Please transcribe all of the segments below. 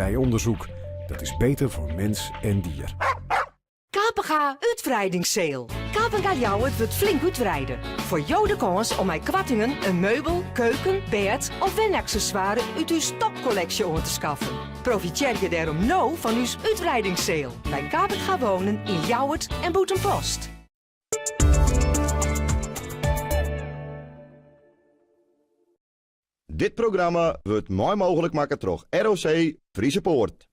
Diervrij onderzoek. Dat is beter voor mens en dier. KPG Utwreidingssale. KPG Ljouwert wurdt flink útwreide. Foar jo de kâns om mei koartingen in meubel, keuken, bêd of wenaksessoire út ús topkolleksje oan te skaffen. Profitearje dêrom no fan ús útwreidingssale by KPG Wonen yn Ljouwert en Bûtenpost. Dit programma wurdt mei mooglik makke troch ROC Friese Poort.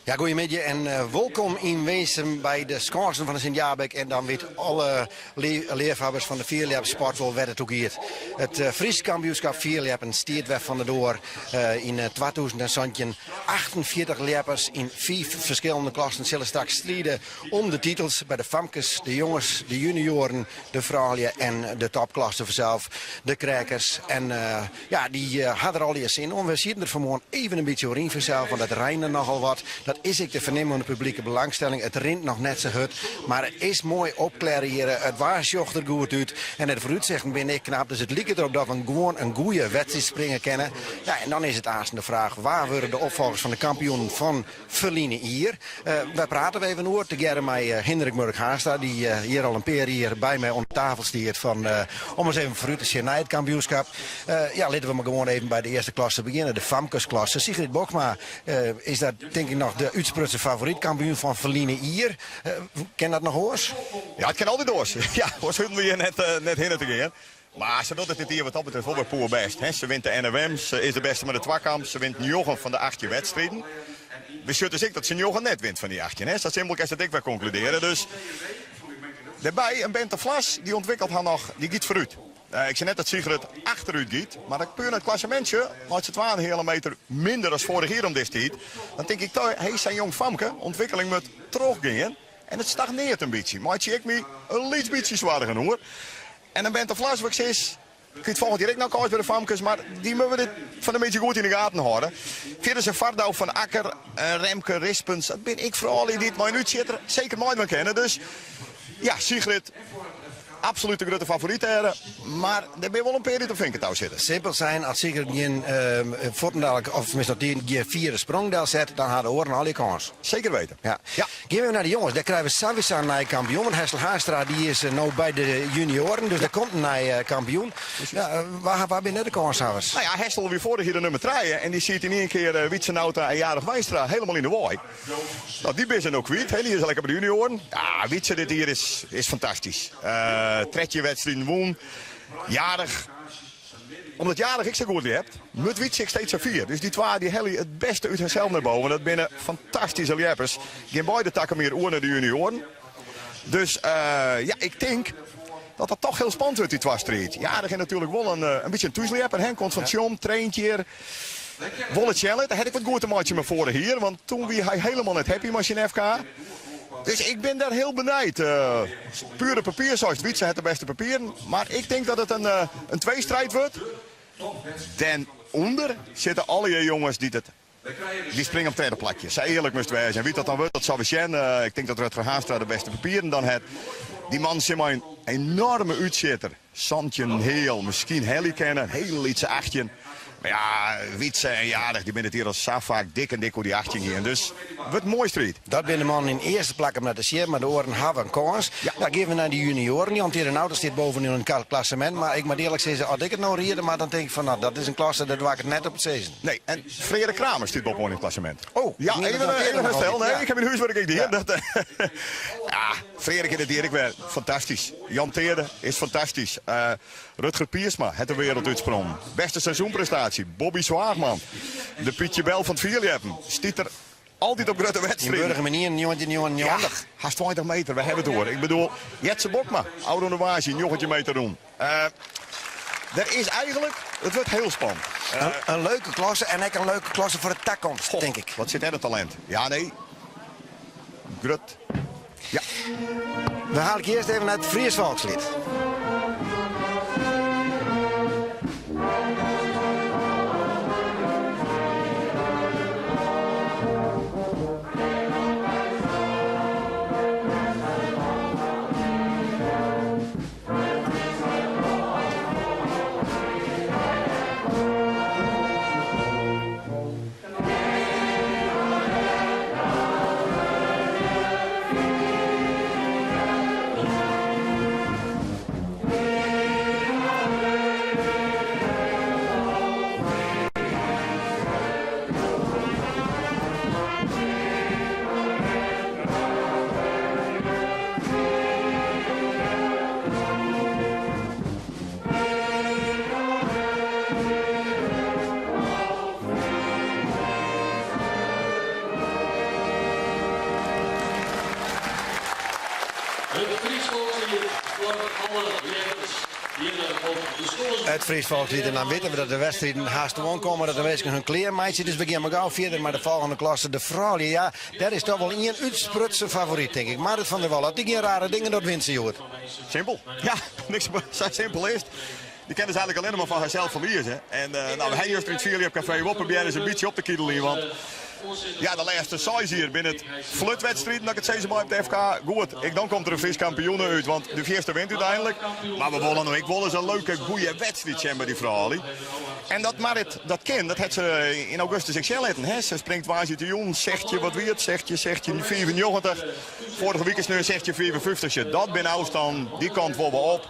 Ja, goeiemiddei en wolkom yn Winsum by de skânsen fan de Sint Jabik. En dan wit alle leafhawwers fan de fierljepsport wol wêr't it oer giet. It Frysk kampioenskap fierljeppen stiet wer fan de doar yn 2017. 48 ljeppers yn fiif ferskillende klassen sille straks stride om de titels by de famkes, de jonges, de junioaren, de froulju en de topklasse fansels, de krekers. En ja, dy ha der allegear sin oan. We sieten der fanmoarn even in bytsje oer yn fansels, want it reinde nochal wat. Dat is ek te fernimmen oan de publike belangstelling. It rint noch net sa hurd, mar it is moai opklearre hjir. It waar sjocht der goed út en de foarútsichten binne ek knap. Dus it liket derop dat we gewoan in goede wedstriid springe kinne. Ja, en dan is it aansten de fraach, wa wurde de opfolgers fan de kampioenen fan ferline jier. Wy prate der even oer, tegearre mei Hindrik Murk Haanstra, dy't hjir al in pear jier by my oan de tafel stiet fan, om ris even foarút te sjen nei it kampioenskap. Ja, litte we mar gewoan even by de earste klasse begjinne, de famkesklasse. Sigrid Bokma is dat tink ik noch de útsprutsen favoryt, kampioen fan ferline jier. Kin dat noch oars? Ja, it kin altyd oars. Ja, oars hoegden we hjir net hinne te gean. Mar se docht it dit jier wat dat betreft wol wer poerbêst. Se wint de NOM, se is de bêste mei de twakamp, se wint njoggen fan de 18 wedstriden. Betsjut dus ek dat se njoggen net wint fan dy 18. Sa simpel kinst it ek wer konkludearje. Dus dêrby in Bente Vlas, dy ûntwikkelt har noch, dy giet foarút. Ik sei net dat Sigrid achterút giet, mar as ik puer nei it klassemint sjoch, leit se twa en in heale meter minder as foarich jier om dizze tiid. Dan tink ik toch, hé, sa'n jong famke, ûntwikkeling moat trochgean. En it stagneart in bytsje. Meitsje ik my in lyts bytsje soargen oer. En dan Bente Vlas, wat ik sis, kriget folgjend jier ek noch kâns by de famkes, mar dy moatte we dit fan 'e middei goed yn de gaten hâlde. Fierders in Fardau van Akker, in Remke Rispens, dat binne ek froulju dy't mei in útsjitter seker meidwaan kinne. Dus ja, Sigrid, absolút de grutte favoryt dêr, mar der binne wol in pear dy't op finketou sitte. Simpel sein, as Sigrid gjin fuortendalik, of tenminste as dy gjin fiere sprong delset, dan ha de oaren allegear kâns. Zeker weten. Ja. Ja. Gean we nei de jonges, dêr krije we sawiesa in nije kampioen. Want Hessel Haanstra dy is no by de junioaren, dus der komt in nije kampioen. Ja, wa, wa binne de kânshawwers? Nou ja, Hessel wie foarich jier de nummer trije en dy siet yn ien kear Wietse Nauta en Jarich Wijnstra helemaal yn de wei. Nou, dy binne se no kwyt, hè, dy is lekker by de junioaren. Ja, Wietse dit jier is, is fantastysk. 13 wedstriden wûn. Jarich Omdat Jarich ek sa goed ljept, moat Wietse ek steeds sa fier. Dus dy twa dy helje it bêste út harsels nei boven. Dat binne fantastyske ljeppers. Gean beide takom jier oer nei de junioaren. Dus ja, ik tink dat dat toch hiel spannend wurdt, dy twastriid. Jarich is natuerlik wol in, in bytsje in thúsljepper. Hè? Komt fan Tsjom, traint hjir. Wol it sjen litte. Hat ek wat goed te meitsjen mei foarich jier, want toen wie hy helemaal net happy mei syn FK. Dus ik bin dêr hiel benijd. Puer op papier seist Wietse hat de bêste papieren, mar ik tink dat it in, in tweestrijd wurdt. Dêrûnder sitte allegear jonges dy't it dy springe op tredde plakje. Sa earlik moatst wêze. En wie't dat dan wurdt, dat sille we sjen. Ik tink dat Rutger Haanstra de bêste papieren dan hat. Dy man sit mei in enoarme útsjitter. 17 heal, miskien helje kinne, in hiele lytse 18. Mar ja, Wietse en Jarich dy binne it jier al sa faak dik en dik oer dy 18 gien. Dus wurdt in moaie striid. Dat binne de mannen yn earste plak om nei te sjen, mar de oaren hawwe in kâns. Ja. Dan gean we nei de junioaren. Jan Teade Nauta stiet bovenyn it klassemint. Mar ik moat earlik sizze, as ik it no riede moat, dan tink ik fan no, dat is in klasse, dêr doar ik it net op te sizzen. Nee, en Freark Kramer stiet boppe-oan yn it klassemint. Oh, Ja, ik mien even, dat Jan even Teade nog herstel. altyd, Nee, ja. ik ha myn húswurk ek dien. Ja. Dat, ja, Freark yn it jier ek wer fantastysk. Jan Teade is fantastysk. Rutger Piersma hat de wereld útsprongen. Bêste seizoenprestaasje, Bobby Zwaagman. De Pietje Bell fan it fierljeppen stiet der altyd op grutte Yn wedstriden. Burgum yn 1999. Ja, hast 20 meter, we hawwe it oer. Ik bedoel, Jetse Bokma, ôfrûne woansdei, 19 meter rûn. Der is eigentlik, it wurdt hiel spannend. In leuke klasse en ek in leuke klasse foar de takomst, tink ik. Wat sit dêr in talint. Ja, nee. Grut. Ja. We hale ik earst even nei it Fries Folksliet. It Frysk Folksliet en dan witte we dat de wedstriden hast oankomme, dat de minsken hun klear meitsje. Dus we gean mar gau fierder mei de folgjende klasse, de froulju. Ja, dêr is toch wol ien útsprutsen favoryt, tink ik. Marit van der Wal, as dy gjin rare dingen docht, wint se hjoed. Simpel. Ja, niks sa simpel is it. Dy kin dus eigenlik allinne mar fan harsels ferlieze. En no, we ha juster yn it Fierljepkafee wol probearre se in bytsje op te kideljen, want ja, de lêste seis jier binne it flutwedstriden, dat ik it sizze mei op de FK. Goed, ek dan komt der in Frysk kampioene út, want de fierste wint úteinlik. Mar we wolle no ek wol ris in leuke, goede wedstriid sjen by dy froulju. En dat Marit dat kin, dat hat se yn augustus ek sjen litten. Hè? Se springt woansdeitejûn 16, wat wie it, 16, 16, 95. Foarige wike sneon 16, 55. Sjoch, dat binne ôfstannen, dy kant wol we op.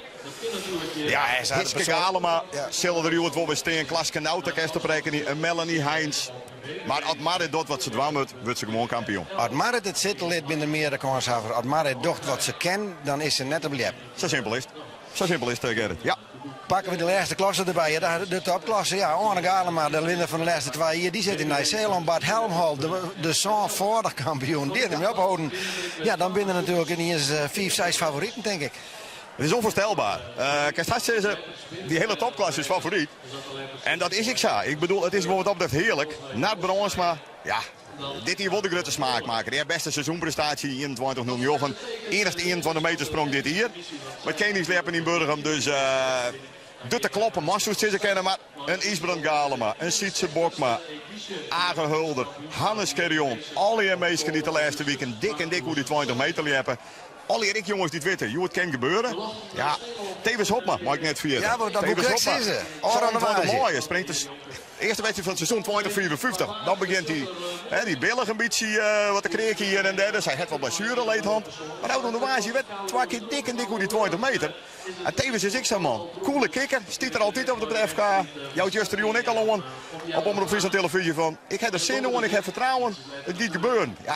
Ja, en se hat Hiske Galema sille der hjoed wol wer stean. Klaske Nauta kinst op rekkenje, in Melanie Heins. Mar as Marit docht wat se dwaan moat, wurdt se gewoan kampioen. As Marit it sitte lit, binne der meardere kânshawwers. As Marit docht wat se kin, dan is se net te beljeppen. Sa simpel is it. Sa simpel is it, Gerrit. Ja. Pakke we de lêste klasse derby. Ja, de topklasse. Ja, Oane Galema, de winner fan de lêste twa jier, dy sit yn Nij-Seelân. Bart Helmholt, de, de sânfâldich kampioen, dy hat him opholden. Ja, dan binne der natuerlik iens fiif, seis favoriten, tink ik. It is ûnfoarstelber. Kinst hast sizze, dy hiele topklasse is favoryt. En dat is ek sa. Ik bedoel, it is gewoan wat dat betreft hearlik. Nard Brandsma, ja, dit jier wol de grutte smaakmaker. Dy hat bêste seizoenprestaasje 21.09. Iennichste 21 meter sprong dit jier. Mei Keningsljeppen yn Burgum, dus de te kloppen man soest sizze kinne, mar in Ysbrand Galema, in Sytse Bokma, Age Hulder, Hannes Scherjon, allegear minsken dy't de lêste wiken dik en dik oer dy 20 meter ljeppe. Allegear ek jonges dy't witte, hjoed kin gebeure. Ja, Thewis Hobma mei ik net ferjitte. Ja, want dat woe ik Thewis krekt Hobma, sizze. Ôfrûne 27 woansdei. maaie springt de earste wedstriid fan it seizoen 2055. Dan begjint hy, hè, dy billich in bytsje wat te kreakjen hjir en dêr. Dus hy hat wat blessuereleed hân. Mar ôfrûne woansdei wer twa kear dik en dik oer dy 20 meter. En Thewis is ek sa'n man. Koele kikker, stiet der altyd op de FK. Jout justerjûn ek al oan op Omrop Fryslân Televyzje fan ik ha der sin oan, ik ha fertrouwen, it giet gebeuren. Ja.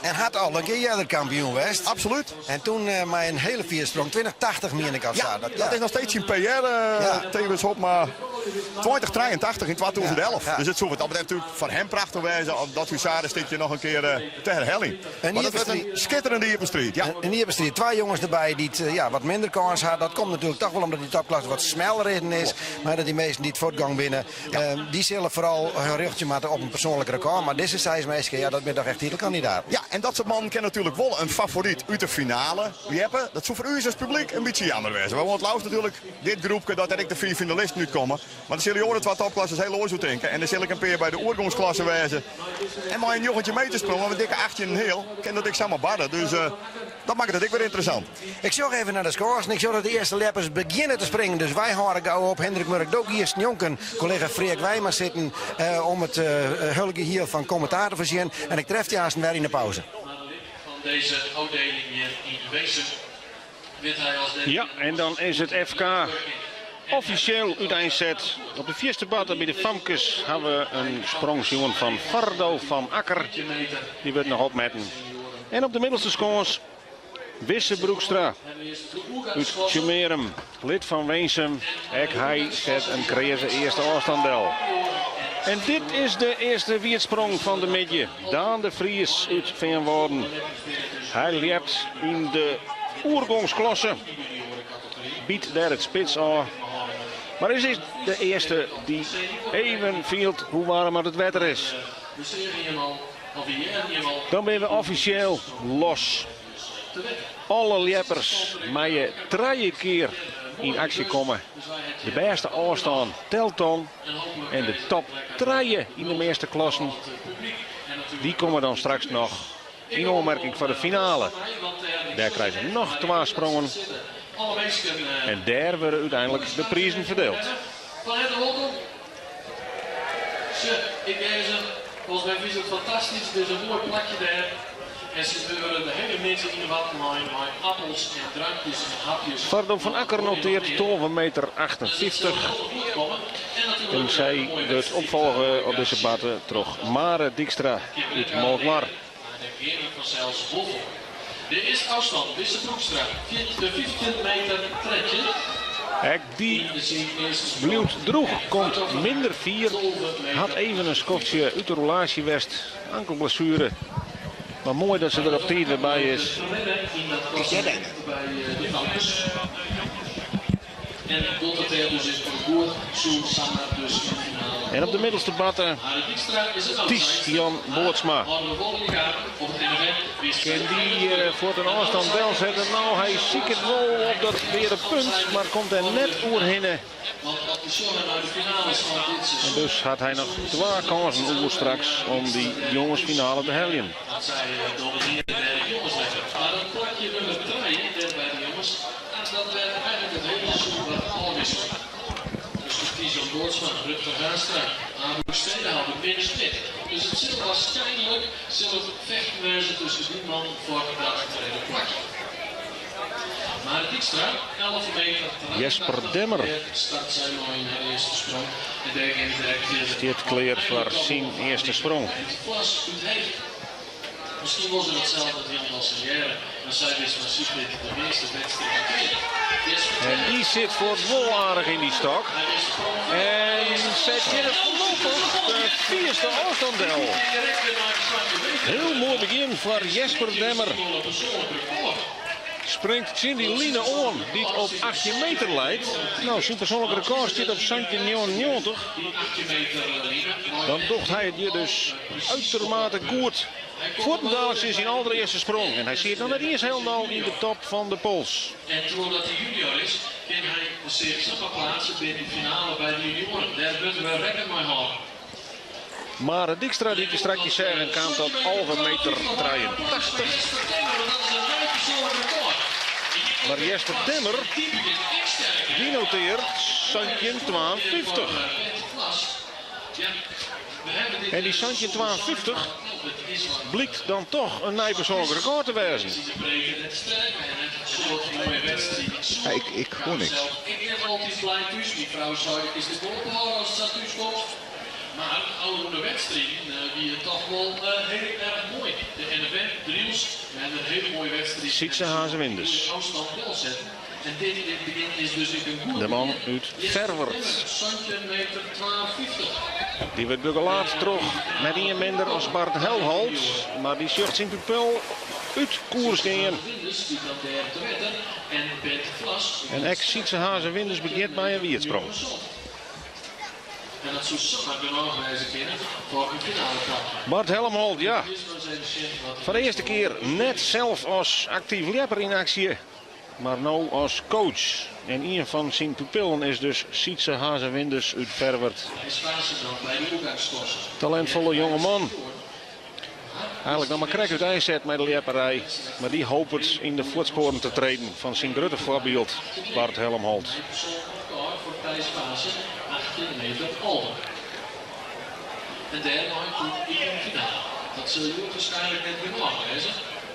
En hat al in kear earder kampioen west. Absoluut. En toen mei in hiele fiere sprong, 2080 mien ik of Ja, sa. dat, dat is noch steeds syn PR, Thewis Hobma. 2083 yn 2011. Ja. Dus it soe wat dat betreft natuerlik foar him prachtich wêze om dat huzarenstikje noch in kear te herheljen. En Maar dat wurdt in skitterende iepen striid. Ja. In iepen striid. Twa jonges derby dy't ja, wat minder kâns ha. Dat komt natuerlik toch wol omdat dy topklasse wat smeller riden is. Mar dat dy minsken dy't fuortgong binne, dy sille foaral hun rjochtsje moatte op in persoanlik rekôr. Mar dizze seis minsken, ja, dat binne toch echt titelkandidaten. Ja, en dat soart mannen kin natuerlik wol in favoryt út de finale ljeppe. Dat soe foar ús as publyk in bytsje jammer wêze. Wy wolle it leafst natuerlik dit groepke dat der ek de fiif finalisten útkomme. Mar der sille oare twa topklassers hiel oars oer tinke. En der sil ek in pear by de oergongsklasse wêze. En mei in 19 meter sprong of in dikke 18 en heal kin dat ek samar barre. Dus dat makket it ek wer ynteressant. Ik sjoch even nei de skânsen. Ik sjoch dat de earste ljeppers begjinne te springen. Dus wy hâlde gau op. Hendrik Murk, do giest njonken kollega Freark Wijma sitten om it hiele gehiel fan kommentaar te foarsjen. En ik tref dy aansten wer yn de pauze. Deze ôfdieling hjir yn Winsum wint hy as derde. Ja, en dan is it FK offisjeel úteinset. Op de fierste barte by de famkes ha we in sprong sjoen fan Fardo van Akker. Dy wurdt noch opmetten. En op de middelste skâns Wisse Broekstra út Tsjummearum, lid fan Winsum. Ek hy set in kreaze earste ôfstân del. En dit is de earste wierdsprong fan de middei. Daan de Vries út Feanwâlden. Hy ljept yn de oergongsklasse. Byt dêr it spits ôf. Mar is is de earste dy't even fielt hoe waarm it wetter is. Dan binne we offisjeel los. Alle ljeppers meie trije kear yn aksje komme. De bêste ôfstân telt dan. En de top trije yn de measte klassen, dy komme dan straks noch yn oanmerking foar de finale. Dêr krije se noch twa sprongen. En dêr wurde úteinlik de prizen ferdield. Fan herte wolkom. Sjoch, ik lês him. Folgens my fynst it fantastysk. Dus in moai plakje dêr. En se wurde de hiele middei yn de watten lein mei appels en drankjes en hapjes. Fardo van Akker noteart 12 meter 58. En sy wurdt opfolge op dizze barte troch Mare Dykstra út Molkwar. Mar dêr gean we fansels wol foar. De earste ôfstân, Wisse Broekstra, 15 meter 13. Ek dy bliuwt drûch, komt minder fier. Hat even in skoftsje út de rollaasje west, ankelblessuere. Mar moai dat se der op tiid wer by is. En docht it dêr dus ek goed, soe samar dus yn de finale En op de middelste batte Ties Jan Bootsma. Kin dy fuort in ôfstân delsette? No, hy siket wol op dat reade punt, mar komt der net oerhinne. En dus hat hy noch twa kânsen oer straks om dy jongesfinale te heljen. Dat werd eigenlijk het hele seizoen wat afwisselen. Dus Ties-Jan Bootsma, Rutger Haanstra, Abu Steenhaal, de Pim Smit. Dus het zal waarschijnlijk zal het vechten wezen tussen die man voor dat tweede plakje. Maar Dijkstra, 11 meter. Jesper Demmer. Start zij mooi in haar eerste sprong. En daar ging direct weer Stiet klear foar syn earste sprong. Vlas uit Heeg. Misschien was het hetzelfde met Jan Lasselière, maar zij wist van Siegfried de meeste wedstrijden te winnen. Jesper En die zit voor het wol aardig in die stok. Hij is sprong En zet hier het voorlopig de vierde afstand del. direct weer naar de zwakke meter. Heel mooi begin voor Jesper Demmer. Een persoonlijk record. Springt Cindy Line oan, die het op 18 meter leidt. Nou, zijn persoonlijk record zit op Santje 99. Die 18 meter line. Dan docht hij het hier dus uitermate goed. Voortdadelijks is zijn allereerste sprong. En hij zit nog net eerst helemaal in de top van de pols. En doordat hij junior is, kan hij zich zomaar plaatsen bij de finale bij de junioren. Daar moeten we rekken mee houden. Maar Dijkstra, die ik straks zeggen, kwam tot 11 meter 83. Jesper Demmer, want dat is een nieuw persoonlijk record. Maar Jesper Demmer, Die begint echt sterker. die noteert Santje 52. Ja, we hebben dit En die Santje 52 blijkt dan toch een nieuw persoonlijk record te wezen. Ze breken het sterk en het soort mooie wedstrijd. Ja, ik, ik hoor niks. Ik ben altijd blij thuis. Die vrouw zei, is de goal houden als ze thuis komt. Maar oude de wedstrijd, wie het toch wel heel erg mooi. De NFM, Driels, we hebben een hele mooie wedstrijd. Sietse Hazewinders. De afstand wel zetten. En dit in het begin is dus een goed De man begin. uit Jesper Ferwert. Demmer, Santje meter 52. Die werd begeleid terug met een minder als Bart Helholt. Maar die zocht zijn pupil uit koers gaan. Winders, die dan derde te wetter. En Bent Vlas. En ex Sietse Hazewinders begint bij een wiertsprong. En dat zou zomaar genoeg wijzen kunnen voor een finale plakje. Bart Helmholt, ja. Eerst maar eens even zien wat Voor de eerste keer net zelf als actief lepper in actie. Maar nu als coach. En een van zijn pupillen is dus Sietse Hazewinders uit Ferwert. Hij is dan bij de oegangskorsen. Talentvolle jongeman. Eigenlijk nog maar krek uit ijzet met de lepperij. Maar die hoopt in de voetsporen te treden van zijn grote voorbeeld Bart Helmholt. Persoonlijk record voor Thijs Vaassen, 18 meter alder. En daarna komt in de finale. Dat zul je waarschijnlijk net genoeg wezen.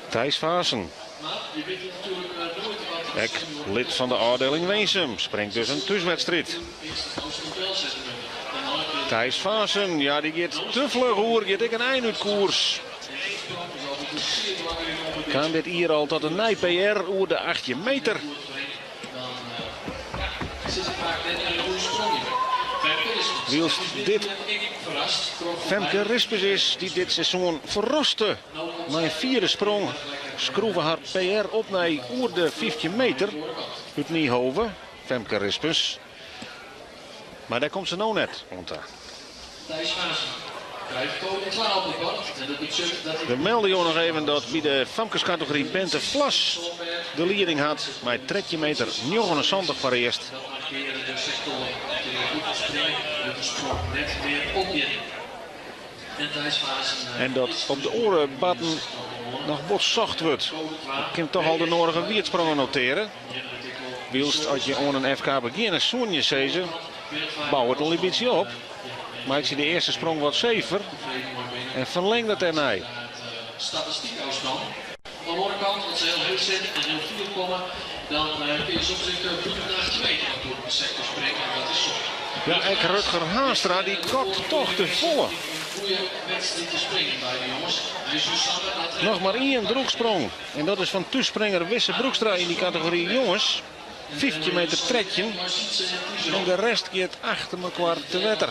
Thijs Vaassen, Maar je weet natuurlijk nooit wat ek lid van de afdeling Weensum, springt dus een tussenwedstrijd. Eerst afstand wel zetten. Daarna kun je Thijs Vaassen, ja die gaat te vlug hoor, gaat ik een eind uit koers. de sprong is altijd een zeer belangrijk onderdeel. Kan dit hier al tot een nij PR oer de 8 meter. Dan ja, zit het vaak net in een goede sprong. Femke Rispens. Wielst dit Ik verrast. Femke Rispens is die dit seizoen verraste. Mijn vierde sprong schroeven haar PR op naar oer de 15 meter. Uit Niehove, Femke Rispens. Maar daar komt ze nou net onder. Thijs Vaassen krijgt code 12 op het bord. En dat betekent dat hij We melden jou nog even dat bij de Femkescategorie Bente Vlas de leiding had. Maar trekje meter 79 voor eerst. Dat markeren de sectoren. Dat je goed springen, dat de sprong net weer op je. En Thijs Vaassen. En dat op de oren batten nog bot zacht wordt. Ik kan toch al de nodige wiertsprongen noteren. Wielst als je on een FK beginnen, zoen je ze, bouw het al een beetje op. Maar ik zie de eerste sprong wat zever en verleng dat daarna. Statistiek afstand. Aan de andere kant, als ze heel heet zitten en heel vier komen, dan kun je soms in de 8 meter door de sector springen en dat is zonde. Ja, ek Rutger Haastra die kokt toch de volle. Goede wedstrijd te springen bij de jongens. Hij is Susanne dat Nog maar één droegsprong. En dat is van toespringer Wisse Broekstra in die categorie jongens. 50 meter trekje. En de rest keert achter elkaar te wetter.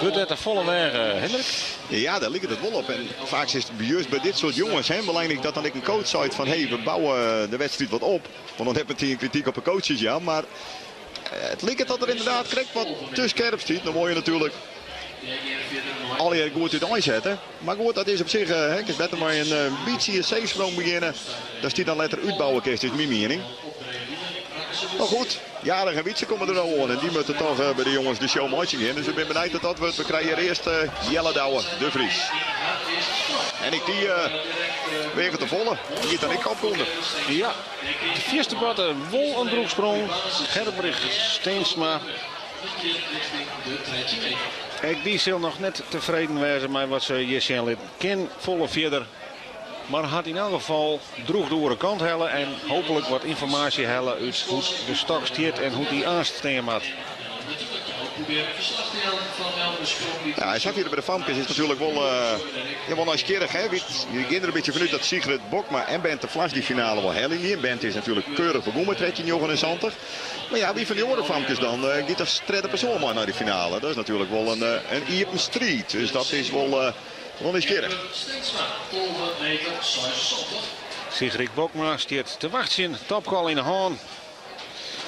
Wordt het de volle weg, Hendrik? Ja, daar ligt het wel op. En vaak is het juist bij dit soort jongens hè, belangrijk dat dan ik een coach zei van hey, we bouwen de wedstrijd wat op. Want dan heb je een kritiek op de coaches, ja. Maar It liket dat er ynderdaad krekt wat te skerp stiet. Dan wol je natuerlik allegear goed úteinsette. Mar goed, dat is op sich, hè, kinst better mei in bytsje safe sprong begjinne. Datst dy dan letter útbouwe kinst, is myn miening. Mar goed, Jarig en Wietse komme der no oan en dy moatte toch by de jonges de show meitsjen gean. Dus ik bin benijd wat dat wurdt. We krije hjir earst Jelle Douwe de Vries. En ek dy weaget te folle. Dy giet dan ek kopke ûnder. Ja, de fierste parte wol in drûchsprong. Gerbrich Steensma. Ek dy sil noch net tefreden wêze mei wat se hjir sjen lit. Kin folle fierder, mar hat yn elk gefal drûch de oare kant helle en hooplik wat ynformaasje helle út hoe't de stok stiet en hoe't dy aanst stean moat. Ja, en safier by de famkes is natuerlik wol, ja, wol nijsgjirrich. Hè? Je gean der in bytsje fanút dat Sigrid Bokma en Bente Vlas dy finale wol helje gean. Bente is natuerlik keurich begûn mei 13,79. Mar ja, wie fan dy oare famkes dan giet as tredde persoan mei nei de finale? Dat is natuerlik wol in, in iepen striid. Dus dat is wol, wol nijsgjirrich. Sigrid Bokma stiet te wachtsjen, topke al yn de hân.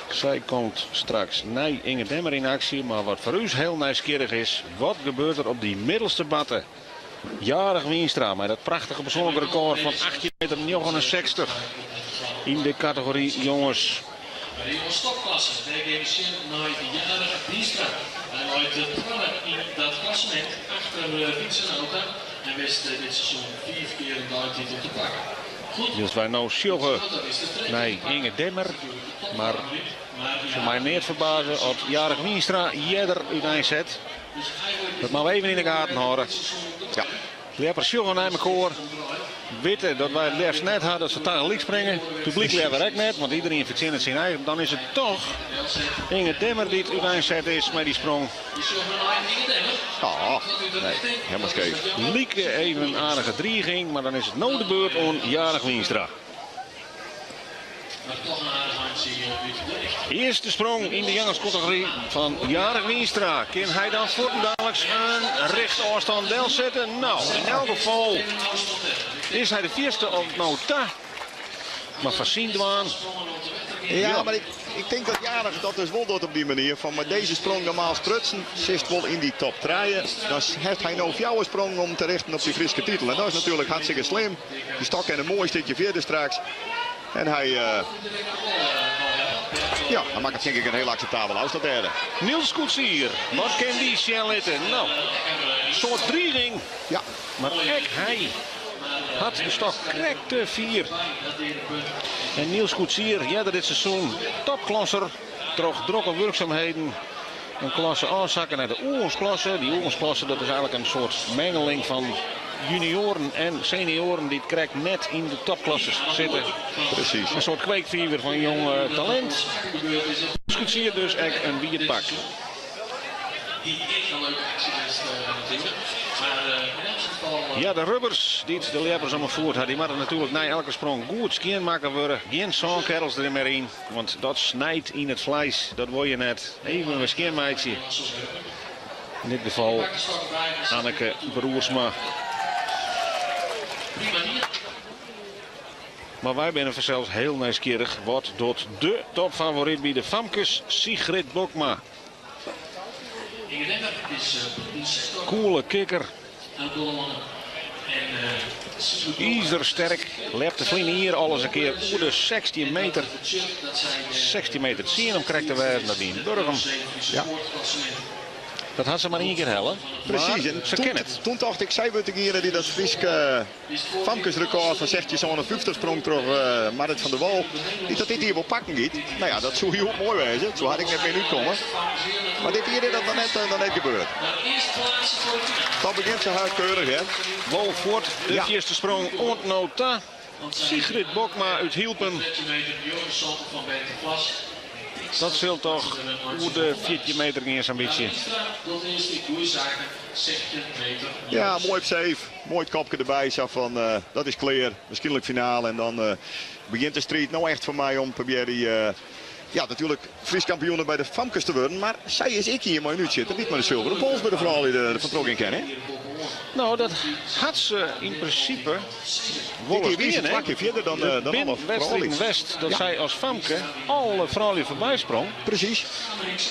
Sy komt straks nei Inge Demmer yn aksje, mar wat foar ús hiel nijsgjirrich is, wat gebeurt der op dy middelste batte? Jarig Wienstra mei dat prachtige persoanlike rekôr fan 18 meter 69 yn de kategory jonges. By de jonges topklasse, dêr gean we sjen nei Jarig Wienstra. Hy leit twadde yn dat klassemint achter Wietse Nauta en wist dit seizoen 5 kear in deititel te pakken. Goed, Wylst wy no sjogge nei Inge Demmer, mar soe my neat ferbaze as Jarig Wienstra earder úteinset. Dat moatte we even yn de gaten hâlde. Ja. Ljeppers sjogge nei mekoar. Witte dat wy it leafst net ha dat se tagelyk springe. Publyk leaver ek net, want iderien fertsjinnet syn eigen. Dan is it toch Inge Demmer dy't úteinset is mei dy sprong. Ja, nee, helemaal skeef. Like even in aardige driging, mar dan is it no de beurt oan Jarig Wienstra. Earste sprong yn de jongeskategory fan Jarig Wienstra. Kin hy dan fuortendaliks in richtôfstân delsette? No, yn elk gefal is hy de fierste oant no ta. Mar foar syn dwaan. Ja, mar ik, ik tink dat Jarig dat dus wol docht op dy manier. Fan mei dizze sprong normaal sprutsen, sitst wol yn dy top trije. Dan hat hy no fjouwer sprongen om te richten op dy Fryske titel. En dat is natuerlik hartstikke slim. Dy stok kin in moai stikje fierder straks. En hy, ja, hy makket tink ik in hiel akseptabel ôfstân dêr. Niels Koetsier, wat kin dy sjen litte? No, soart driging. Ja. Mar ek hy hat de stok krekt te fier. En Niels Koetsier, earder dit seizoen topklasser troch drokke wurksumheden. In klasse ôfsakke nei de oergongsklasse. Dy oergongsklasse dat is eigenlik in soart mengeling fan junioaren en senioaren dy't krekt net yn de topklasses sitte. Presys. In soart kweekfiver fan jong talint. Koetsier dus ek in wiet pak. Ja, de rubbers dy't de ljeppers om 'e foet ha, dy moatte natuerlik nei elke sprong goed skjinmakke wurde. Gjin sânkerrels der mear yn. Want dat snijt yn it fleis, dat wol je net. Even wer skjinmeitsje. Yn dit gefal Anneke Broersma. Mar wy binne fansels hiel nijsgjirrich. Wat docht de topfavoryt by de famkes, Sigrid Bokma? Koele kikker. Izersterk lepte ferline jier al ris in kear oer de 16 meter. 16 meter 10 om krekt te wêzen, dat wie yn Burgum. Ja. Dat hat se mar ien kear helle. Presys. Mar En se toen, kin it. toen tocht ik, sy wurdt degene dy't dat Fryske famkesrekôr fan 1657 sprong troch Marit van der Wal, dy't dat dit jier wol pakken giet. No ja, dat soe hiel moai wêze. Soe har ek net mear útkomme. Mar dit jier is dat noch net, noch net gebeurd. Dan begjint se har keurich, hè. Wol fuort de Ja. fierste sprong oant no ta. Sigrid Bokma út Hylpen. Dat sil toch oer de 14 meter gean sa'n bytsje. Ja, moai op safe. Moai it kopke derby, sa fan dat is klear. Wierskynlik finale en dan begjint de striid no echt foar my om probearje, ja, natuerlik Frysk kampioen by de famkes te wurden. Mar sy is ek ien mei in útsjitter dy't mei de sulveren pols by de froulju der fan troch gean kin, hè? No, dat hat se yn prinsipe wol ris dien, hè? Fierder dan, dan alle wedstriden west dat sy as famke alle froulju foarby sprong. Presys.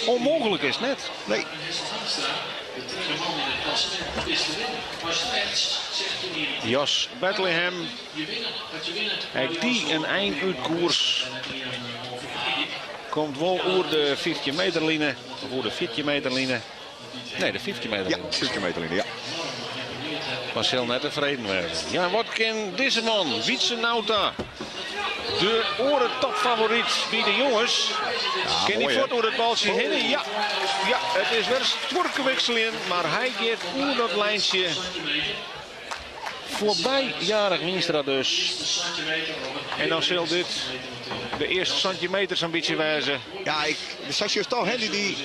Onmogelijk is het net. Nee. Jos Bethlehem. Ek dy in ein út koers. Komt wol oer de 15 meter line. Of oer de 14 meter line. Nee, de 15 meter line. Ja, 15 meter line, ja. Maar sil net tefreden wêze. Ja, wat kin dizze man, Wietse Nauta, de oare topfavoryt by de jonges. Ja, kin hy fuort oer it baltsje hinne? Ja, ja, it is wer stuorkewikseljen, mar hy giet oer dat lijntsje. Foarby Jarich Wienstra dus. En dan sil dit de earste sintimeter sa'n bytsje wêze. Ja, ik, sa sjochst toch, hè, dy,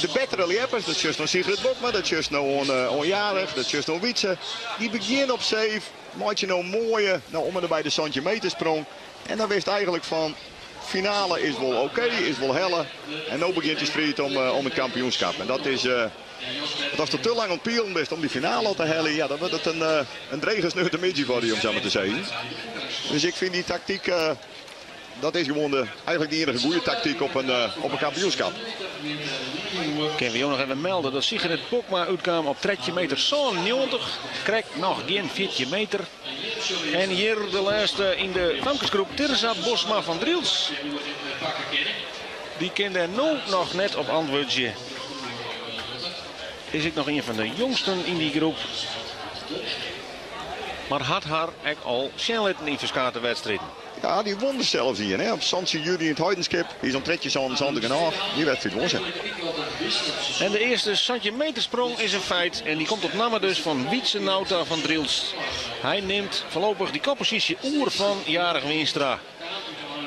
de bettere ljeppers, dat sjochst oan Sigrid Bokma, dat sjochst no oan, oan Jarich, dat sjochst oan Wietse. Dy begjinne op safe, meitsje no moaie, no om en by de sintimetersprong. En dan witst eigentlik fan, finale is wol oké, is wol helle. En no begjint de striid om, om it kampioenskip. En dat is, want ast der te lang oan it pielen bist om dy finale al te heljen, ja, dan wurdt it in, in drege sneontemiddei foar dy, om sa mar te sizzen. Dus ik fyn dy taktyk, dat is gewoan de, eigentlik de iennige goede taktyk op in, op in kampioenskip. Kinne we jo noch even melde dat Sigrid Bokma útkaam op 13 meter 97. Krekt noch gjin 14 meter. En hjir de lêste yn de famkesgroep, Tirza Bosma fan Drylts. Dy kin dêr no noch net op antwurdzje. Is ek noch ien fan de jongsten yn dy groep. Mar hat har ek al sjen litten yn ferskate wedstriden. Ja, dy won der sels ien, hè. Op 17 july yn it Heidenskip. Dy is om 13 77 en ôf. Dy wedstriid won se. En de earste centimetersprong is in feit. En dy komt op namme dus fan Wietse Nauta fan Drylts. Hy nimt foarlopich dy kopposysje oer fan Jarich Wienstra.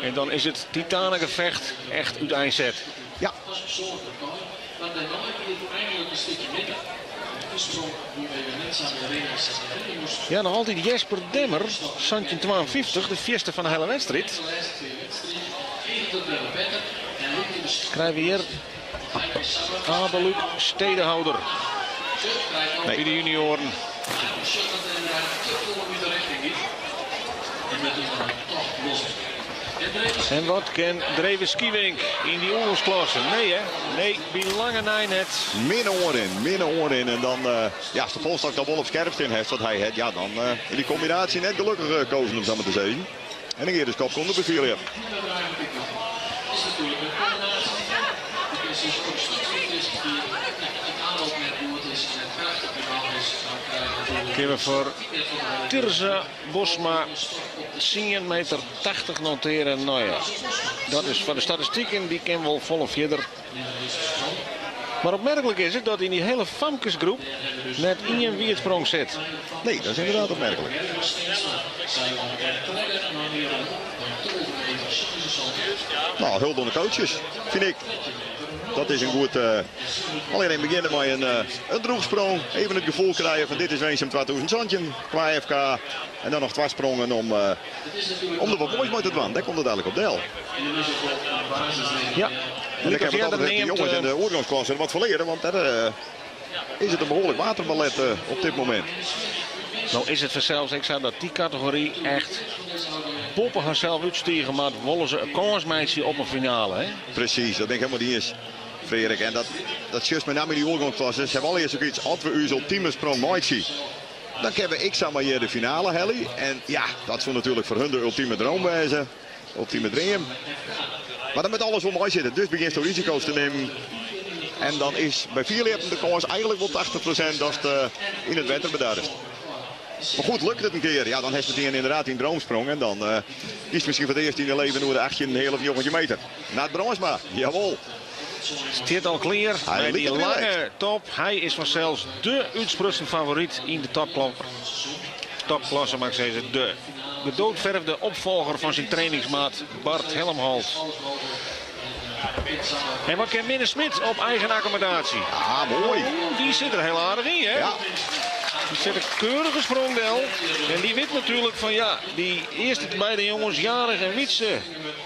En dan is it titanengefecht echt úteinset. Ja. Ja, noch altyd Jesper Demmer, 1752, de fierste fan de hiele wedstriid. Krije we hjir Abeluuk Stedehouder Nee. by de junioaren. En wat kin Drewes Skiewink yn dy oergongsklasse? Nee hè? Nee, by lange nei net. Minne oanrin, minne oanrin. En dan, ja, as de polsstok dan wol op skerp stean hast, wat hy hat, ja, dan is dy kombinaasje net gelokkich kozen, om sa mar te sizzen. En dan gean de skop ûnder by Philip. Kinne we foar Tirza Bosma 10 meter 80 notearje. No ja, dat is foar de statistiken, dy kin wol folle fierder. Mar opmerklik is it dat yn dy hiele famkesgroep net ien wiedsprong sit. Nee, dat is ynderdaad opmerklik. No, hulde oan de coaches, fyn ik. Dat is in goed. Allegear begjinne mei in drûchsprong. Even it gefoel krije fan dit is Winsum 2017 kwa FK. En dan noch twa sprongen om der wat moais mei te dwaan. Dêr komt it eigentlik op del. Ja, En dan lykas kinne we earder de neamd, jonges in de oergongsklasse wat ferleare, want dêr is it in behoarlik waterballet op dit momint. No is it fansels ek sa dat dy kategory echt boppe harsels útstige, mar wolle se in kâns meitsje op in finale. Hè? Presys, dat bin ik hielendal mei iens, Freark. En dat sjochst mei name yn dy oergongsklasse. Se hawwe allegear sokyts, as we ús ultime sprong meitsje, dan kinne we ek samar hjir de finale helje. En ja, dat soe natuerlik foar hun de ultime droom wêze. Ultime dream. Mar dan moat alles wol meisitte. Dus begjinst risiko's te nimmen. En dan is by fierljeppen de kâns eigentlik wol 80% datst yn it wetter bedarrest. Mar goed, lukt it in kear, ja, dan hast metien ynderdaad dyn droomsprong. En dan is miskien foar it earst yn dyn leven oer de 18,5 of 19 meter. Nard Brandsma, jawol. Stiet al klear Hy mei dy liket lange relaxed. top. Hy is fansels de útsprutsen favoryt yn de topklasse, mag ik sizze. De gedoodverfde opfolger fan syn trainingsmaat Bart Helmholt. En wat kin Minne Smit op eigen akkommodaasje? Ah, moai. Oeh, dy sit der hiel aardich yn, hè? Ja. Dy set in keurige sprong del. En dy wit natuerlik fan ja, dy earste beide jonges, Jarich en Wietse,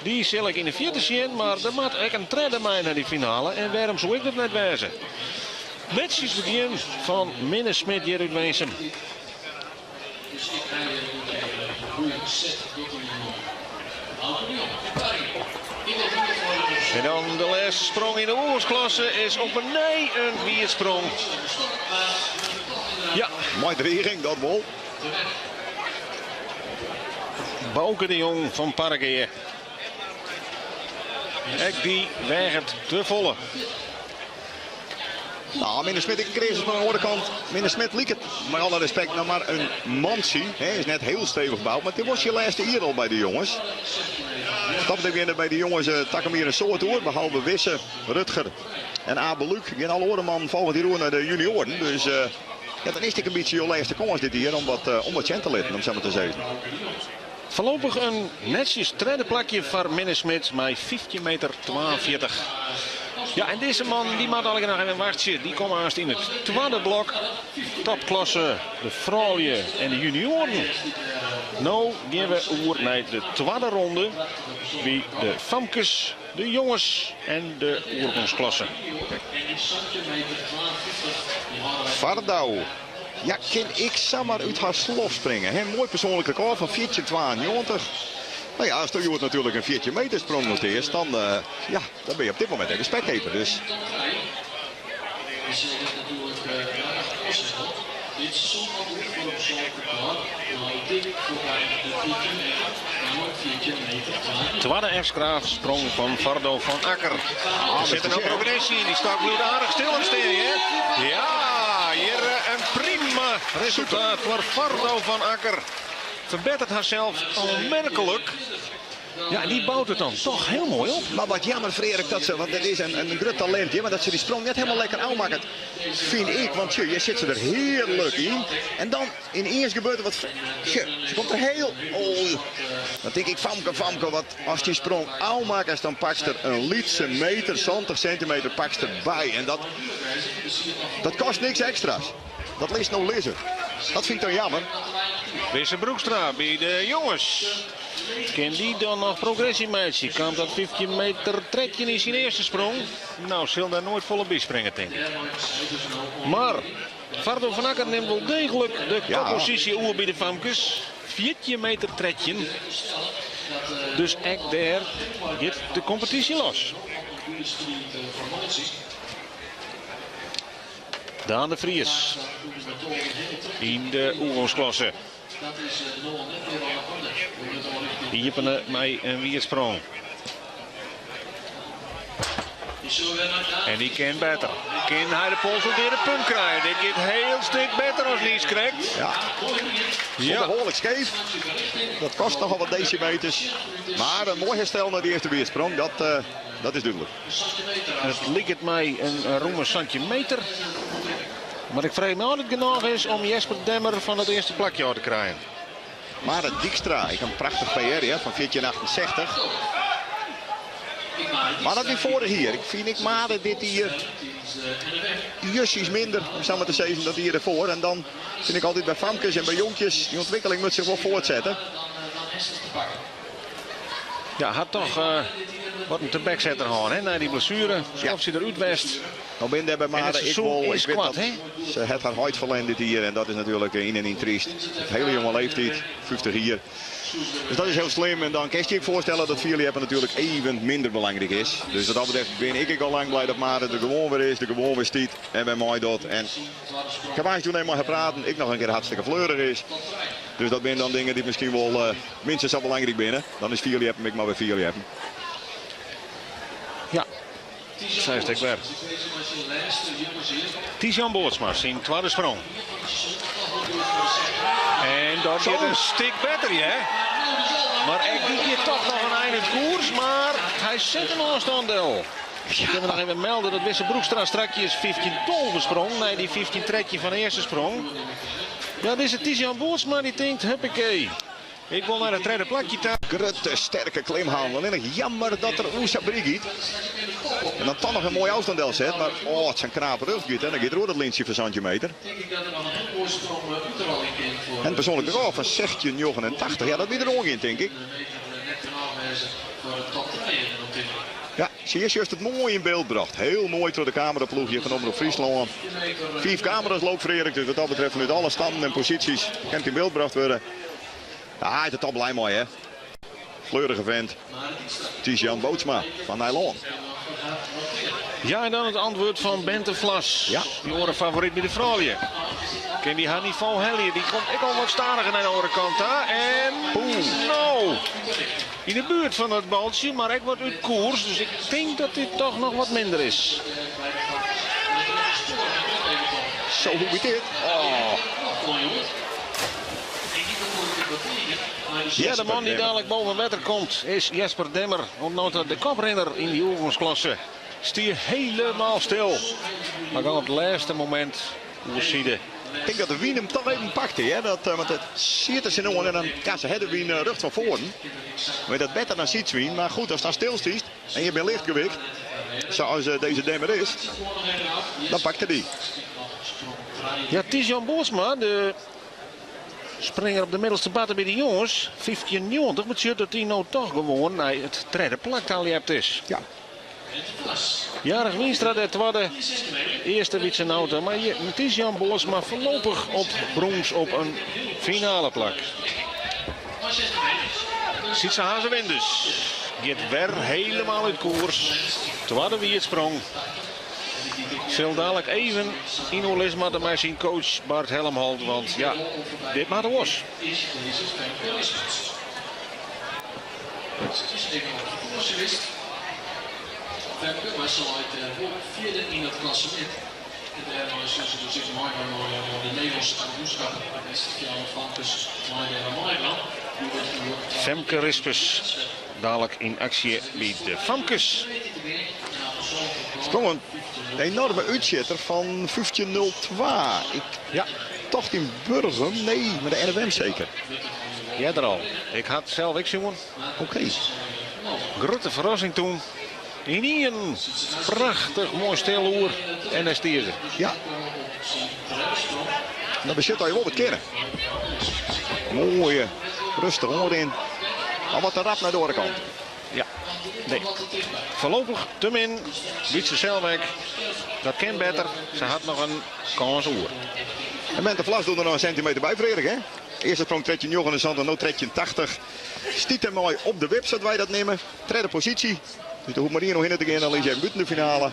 dy sil ik yn de fierte sjen. Mar der moat ek in tredde mei nei dy finale. En wêrom soe ik dat net wêze? Netsjes begjin fan Minne Smit hjir út Winsum. En dan de lêste sprong yn de oergongsklasse is op 'e nij in wierdsprong. Ja. Mei driging, dat wol. Bauke de Jong fan Parregea. Ek dy weaget te folle. Nou, Minne Smit, ik kreas oan de oare kant. Minne Smit liket, mei alle respekt, noch mar in mantsje. Hè, is net hiel stevich boud, mar dit was je lêste jier al by de jonges. Dat betekent by de jonges uh, takom jier in soad oer, behalve Wisse, Rutger en Abel Luc. Gean alle oare mannen folgjend jier oer nei de junioaren. Dus uh, ja, dan is dit in bytsje jo lêste kâns dit jier om wat, uh, om wat sjen te litten, om sa mar te sizzen. Foarlopich in netsjes tredde plakje foar Minne Smit mei 15 meter 42. Ja, en dizze man dy moat allegear noch even wachtsje. Dy komme aanst yn it twadde blok. Topklasse, de froulju en de junioaren. No gean we oer nei de twadde ronde by de famkes, de jonges en de oergongsklasse. Fardau. Ja, kin ik samar út har slof springe. Hè? Moai persoanlik rekôr fan 14,92. No ja, ast hjoed natuerlik in 14 meter sprong notearst, dan, uh, ja, dan bin je op dit momint even spekkeper. Dus. Twadde ekstra sprong fan Fardo van Akker. Er zit er nou progressie in. Die stok bliuwt aardich stil stean, hè? Ja, hjir eh, in prima resultaat foar Fardo van Akker. Ferbetteret harsels oanmerklik. Ja, en dy bout it dan toch hiel moai op. Mar wat jammer, Freark, dat se, want it is in grut talint, ja, mar dat se dy sprong net hielendal lekker ôfmakket, fyn ik. Want sjoch, hjir sit se der hearlik yn. En dan yniens gebeurt der wat. Sjoch, se komt der hiel. Oh, dan tink ik, famke, famke, wat ast dy sprong ôfmakkest, dan pakst der in lytse meter, 70 sintimeter, pakst der by. En dat, dat kostet niks ekstra's. Dat litst no lizze. Dat fyn ik dan jammer. Wisse Broekstra by de jonges. Kin dy dan noch progressy meitsje? Kaam dat 15 meter 13 yn syn earste sprong? Nou, sil dêr noait folle by springe, tink ik. Mar Fardo van Akker nimt wol deeglik de kopposysje oer by de famkes. 14 meter 13. Dus ek dêr giet de kompetysje los. Daan de Vries yn de oergongsklasse. Iepene mei in wierdsprong. En dy kin better. Kin hy de pols op de punt krije? Dit giet hiel stik better as niiskrekt. Ja. Ja. Behoarlik skeef. Dat kostet nochal wat desimeters. Mar in moai herstel nei de earste wierdsprong, dat, uh, dat is dúdlik. It liket my in rûme 17 meter. Mar ik freegje my ôf oft it genôch is om Jesper Demmer fan it earste plakje ôf te krijen. Marit Dijkstra, ek in prachtich PR ja, fan 1468. Mar dat wie foarich jier. Ik fyn ik Marit dit jier justjes minder, om sa mar te sizzen, dat jier derfoar. En dan fyn ik altyd by famkes en by jonkjes, dy ûntwikkeling moat sich wol fuortsette. Ja, hat toch uh, wat in tebeksetter hân, hè, nei dy blessuere. Skoftsje ja. derút west. No bin dêr by Mare ik wol, ik wit dat se hat har heit ferlern dit jier en dat is natuerlik yn en yn tryst. Hiele jonge leeftiid, 50 jier. Dus dat is hiel slim en dan kinst je ek foarstelle dat fierljeppen natuerlik even minder belangryk is. Dus wat dat betreft bin ik ek al lang blij dat Mare der gewoan wer is, der gewoan wer stiet en wer meidocht. En ik ha eins doe net mei har praten, ek noch in kear hartstikke fleurich is. Dus dat binne dan dingen dy't miskien wol uh, minstens sa belangryk binne. Dan is fierljeppen ek mar wer fierljeppen. Ja, Seist ek wer. Ties-Jan Bootsma, syn twadde sprong. En dat giet in stik better, hè? Mar ek dy giet toch noch in ein út koers, mar hy set in ôfstân del. Ik kin noch even melde dat Wisse Broekstra strakjes 15-12 sprong, nei dy 15-13 fan de earste sprong. Ja, dizze Ties-Jan Bootsma dy tinkt, huppakee. Ik wol nei it tredde plakje ta. Grutte, sterke klimhalen. Allinnich jammer dat er oer sa bryk giet. En dan toch noch in moai ôfstân delset. Mar oh, it sa'n kraap rjocht giet, hè, dan giet er oer dat lintsje fan 17 meter. En persoanlik rekôr fan 16,89. Ja, dat wie der oangean, tink ik. Ja, Zie je juist het mooi in beeld bracht. Heel mooi door de cameraploeg hier van Omroep Fryslân. Vijf camera's loopt Frederik, dus wat dat betreft vanuit alle standen en posities kan het in beeld gebracht worden. Ja, hij is er toch blij mee, hè. Fleurige vent. Ties Jan Bootsma van Nijlân. Ja, en dan het antwoord van Bente Vlas. Ja. Die oren favoriet bij de vrouwen. Ken die haar niveau Hellier. Die komt ik al wat stadiger naar de andere kant. Hè? En nou, in de buurt van dat baltje, maar ik word uit koers. Dus ik denk dat dit toch nog wat minder is. Zo, hoe moet dit? Oh. Ja, de man die Demmer. dadelijk boven water komt is Jesper Demmer. Ontnota de koprenner in die oefensklasse. Stier helemaal stil. Maar dan op het laatste moment oerzide. Ik denk dat de Wien hem toch even pakte. Hè? Dat, want het ziet er zijn oren en dan, ja, ze hebben de Wien rug van voren. Maar dat beter dan ziet Wien. Maar goed, als het dan stilstiet en je bent lichtgewicht, zoals deze Demmer is, dan pakte die. Ja, Ties-Jan Bootsma, de springer op de middelste batten bij de jongens, 1590, betekent dat hij nou toch gewoon naar het derde plak al hebt is. Ja. Jarig Wienstra, de tweede, eerste Wietse Nauta. Maar Ties-Jan Bootsma voorlopig op brons op een finale plak. Sietse Hazewindes dus. Gaat weer helemaal uit koers. Tweede wie het sprong. Zal dadelijk even in overleg met mij zijn coach Bart Helmholt. Want ja, dit maar de was. Is deze Femke Rispens. Ze is even op de koers geweest. Femke, maar ze ligt wel vierde in het klassement. En daarmee is ze dus ik mooi van de Nederlandse kampioenschap. De beste Fjouwer Famkes, mooi daar mooi van. Die wordt hier Femke Rispens dadelijk in actie bij de Famkes. Sprong een enorme uitzitter van 15.02. Ik Ja. tocht in Burgum. Nee, maar de NWM zeker. Jij er al. Ik had zelf ik jongen. Oké. Grote verrassing toen. In een prachtig mooi steeloer. En daar stier ze. Ja. Dan bezit hij wel wat kennen. Mooie, rustig in. Maar wat een rap naar de andere kant. Ja. Nee. Voorlopig te min. Wietse Zelwijk. Dat kan beter. Ze had nog een kans oer. En Bente Vlas doet er nog een centimeter bij, Frederik, hè? Eerste sprong tretje 9 en zand en nu tretje 80. Stiet hem mooi op de wip, zodat wij dat nemen. Tweede positie. Dus de hoeft maar hier nog in te gaan, dan is hij buiten de finale.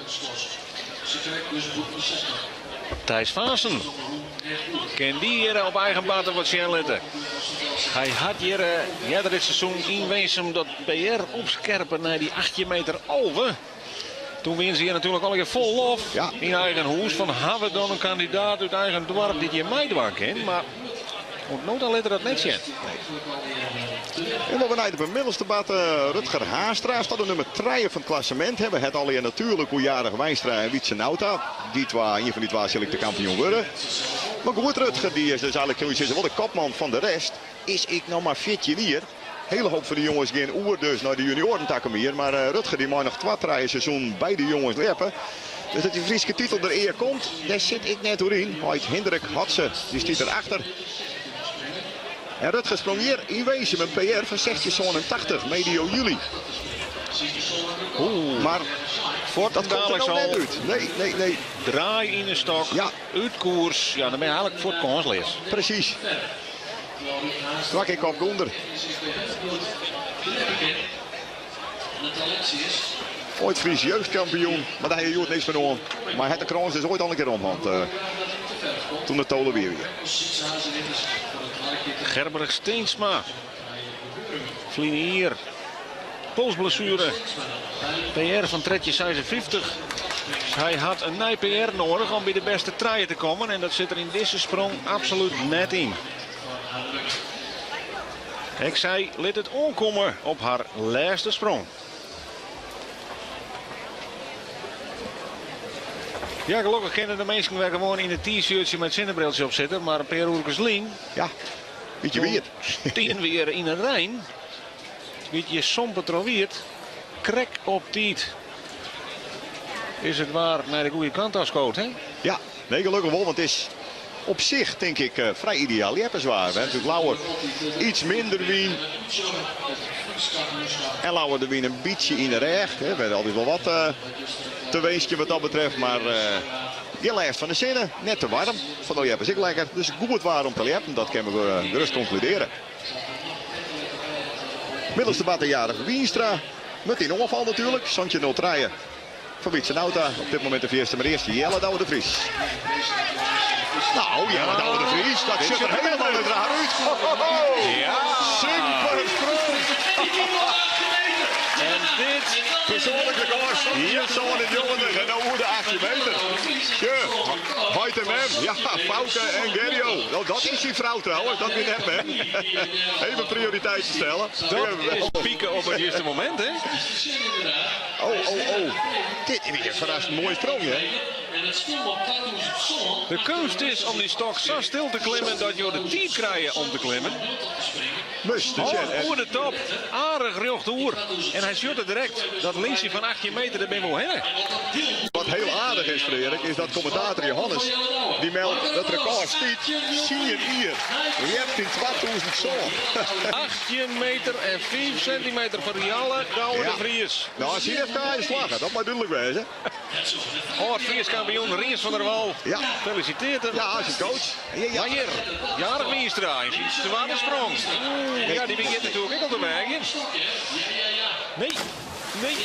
Thijs Vaassen. Ken die hier op eigen baten wat zien letten. Hij had hier eerder dit seizoen in Weesum dat PR opscherpen naar die 8 meter over. Toen win ze hier natuurlijk al een keer vol lof Ja. in eigen hoes. Van hebben we dan een kandidaat uit eigen dorp die je mij dwang kent. Maar moet nooit al dat net zien. En we benijden op een middelste bad Rutger Haastra staat de nummer 3 van het klassement. Hebben het al natuurlijk hoe jarig Wijnstra en Wietse Nauta. Die twee, een van die twee zal ik de kampioen worden. Maar goed, Rutger die is dus eigenlijk is wel de kopman van de rest. Is ik nou maar 14 hier. Hele hoop van de jongens geen oer dus naar de junioren takken meer. Maar Rutger die mag nog 2 rijden seizoen bij de jongens leppen. Dus dat die Friese titel er eer komt, daar zit ik net doorheen. Hoyt Hendrik Hatse, die zit erachter. En Rutger sprong hier in Wezen met een PR van 1680, medio juli. Oeh, Maar Fort dat komt er dadelijk nou net al. uit. Nee, nee, nee. Draai in de stok, Ja. uit koers. Ja, dan ben je eigenlijk voor het kansleers. Precies. Strak ik op Gonder. Ooit Fries jeugdkampioen, maar daar heeft niks van om. Maar het de kroon is ooit al een keer om, want toen de tolen weer weer. Gerbrich Steensma. Vlinier. Polsblessure. PR van Tretje 56. Dus hij had een nieuw PR nodig om bij de beste traaien te komen. En dat zit er in deze sprong absoluut net in. Ik zei, liet het onkomen op haar laatste sprong. Ja, gelukkig kennen de mensen weer gewoon in een t-shirtje met zonnebriltje op zitten. Maar een paar uurtjes lien. Ja, beetje weer. Tien weer in de Rijn. Weet je sompetrowiert. Krek op tiet. Is het waar naar de goede kant afschoot, hè? Ja, nee, gelukkig wel, want het is op zich, denk ik, vrij ideaal. Je hebt het zwaar. Hè? Natuurlijk Lauwer iets minder wien. En Louwe de Wyn in bytsje yn de rêch. We hebben altyd wol wat te winskjen wat dat betreft. Mar gjin lêst fan de sinne, net te warm. Fan de ljep is ek lekker. Dus goed waar om te ljeppen, dat kinne we gerust konkludearje. Middelste barte Jarich Wienstra. Met yn oanfal natuerlik. 17.03 foar Wietse Nauta. Op dit momint de fierste, mar earst Jelle Douwe de Vries. Nou, Jelle Douwe de Vries, dat sjocht der helemaal net raar út. Ho, ho, ho. Ja. Super sprong. En dit... Persoanlik rekôr, 17,97 en no oer de 18 meter. Tje, heit en mem, ja, Fouke en Gerjo. Nou, dat is syn frou trouwens, dat wie net mem. Even prioriteiten stelle. Dat is pieken op it juiste momint, hè? Oh, oh, oh. Dit is een verrassend mooie sprong, hè? De keunst is om dy stok sa stil te klimmen dat jo de tiid krije om te klimmen. Must, dus Hoog oer de top, aardich rjocht oer. En hy sjocht it direkt. Dat lintsje fan 18 meter, dêr binne we oerhinne. Wat hiel aardich is, Frederik, is dat kommentator Johannes dy meldt dat rekôr stiet tsien jier ljept yn 2007. 18 meter en 5 sentimeter foar Jelle Douwe de Vries. Nou, syn FK is slagge, dat mei dúdlik wêze. Ald Frysk kampioen Rients van der Wal Ja. felisitearret him. Ja, syn coach. Ja, ja. Mar hjir, Jarich Wienstra yn syn twadde sprong. Oeh, ja, dy begjint natuerlik ek al te weagjen. Nee, nee.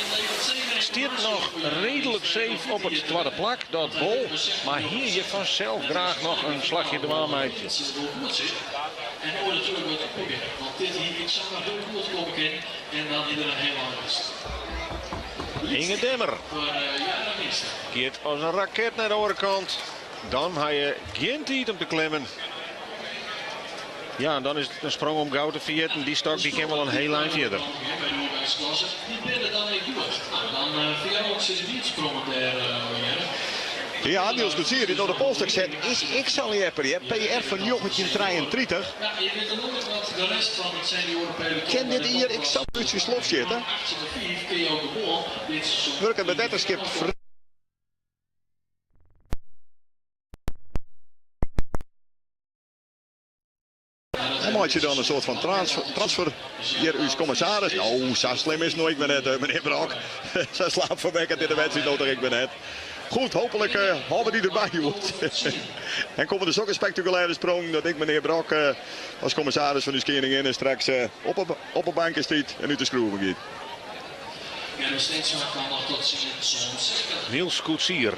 Stiet noch reedlik safe op it twadde plak, dat wol. Mar hie je fansels graach noch in slachje dwaan meitsje. Inge Demmer giet as in raket nei de oare kant. Dan ha je gjin tiid om te klimmen. Ja, en dan is it in sprong om gau te ferjitten. Dy stok dy kin wol in hiel ein fierder. Ja, Niels Koetsier dy't no de polstok set, is ek sa'n ljepper. Hè? PR fan 1933. Kin dit jier ek sa út syn slof sjitte? Wurket by Wetterskip Dan meitsje dan in soart fan transfer hjir ús kommissaris. No, sa slim is it no ek wer net, menear Brok. Sa slaapverwekkend is de wedstriid no toch ek wer net. Goed, hooplik hâlde we dy derby hjoed. En komme der sokke spektakulêre sprongen dat ik menear Brok as kommissaris fan ús keninginne straks op 'e banke stiet en út de skroeven giet. Niels Koetsier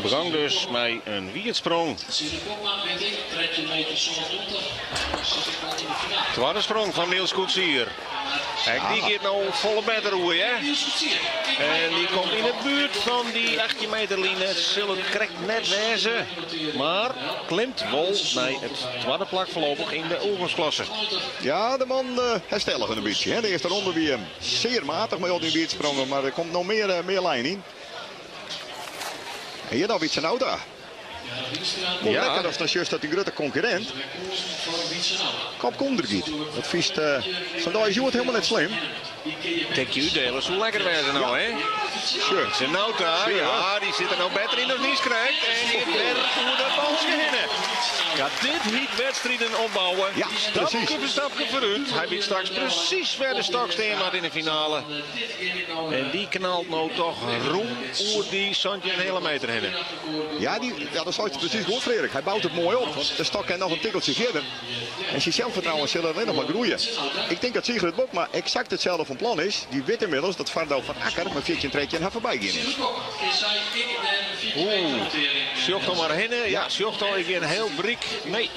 begong dus mei in wiedsprong. Twadde sprong fan Niels Koetsier. Ek dy giet no folle better oer, hè? En dy komt yn 'e buert fan dy 18 meter line. It sil it krekt net wêze, mar klimt wol nei it twadde plak foarlopich yn de oergongsklasse. Ja, de man herstelde in bytsje. Hè. De earste ronde wie him sear matich mei al dy wiedsprongen, mar der komt no mear, mear lijn yn. En hjir noch Wietse Nauta. Wol lekker as dan sjochst dat dyn grutte konkurrint kopke ûnder giet. Dat fynst sa'n dei as hjoed helemaal net slim. Tikje útdele soe lekker wêze no, hè? Sjoch. Wietse Nauta, ja, dy sit der no better yn as niiskrekt. En giet wer oer dat baltsje hinne. Ja, dit hyt wedstriden opbouwe. Ja, Stapke precies. foar stapke foarút. Hy wit straks presys wêr de stok stean moat yn de finale. En dy knalt no toch rûn oer dy 17 en in heale meter hinne. Ja, dy, ja, dat seist presys goed, Frederik. Hy bout it moai op, want de stok kin noch in tikkeltsje fierder. En syn selsfertrouwen sil allinnich mar groeie. Ik tink dat Sigrid Bokma eksakt itselde fan plan is. Dy wit ynmiddels dat Fardo van Akker mei 14 13 har foarby gien is. Oeh, sjocht al mar hinne. Ja, sjocht al, ik gean hiel bryk. Nee,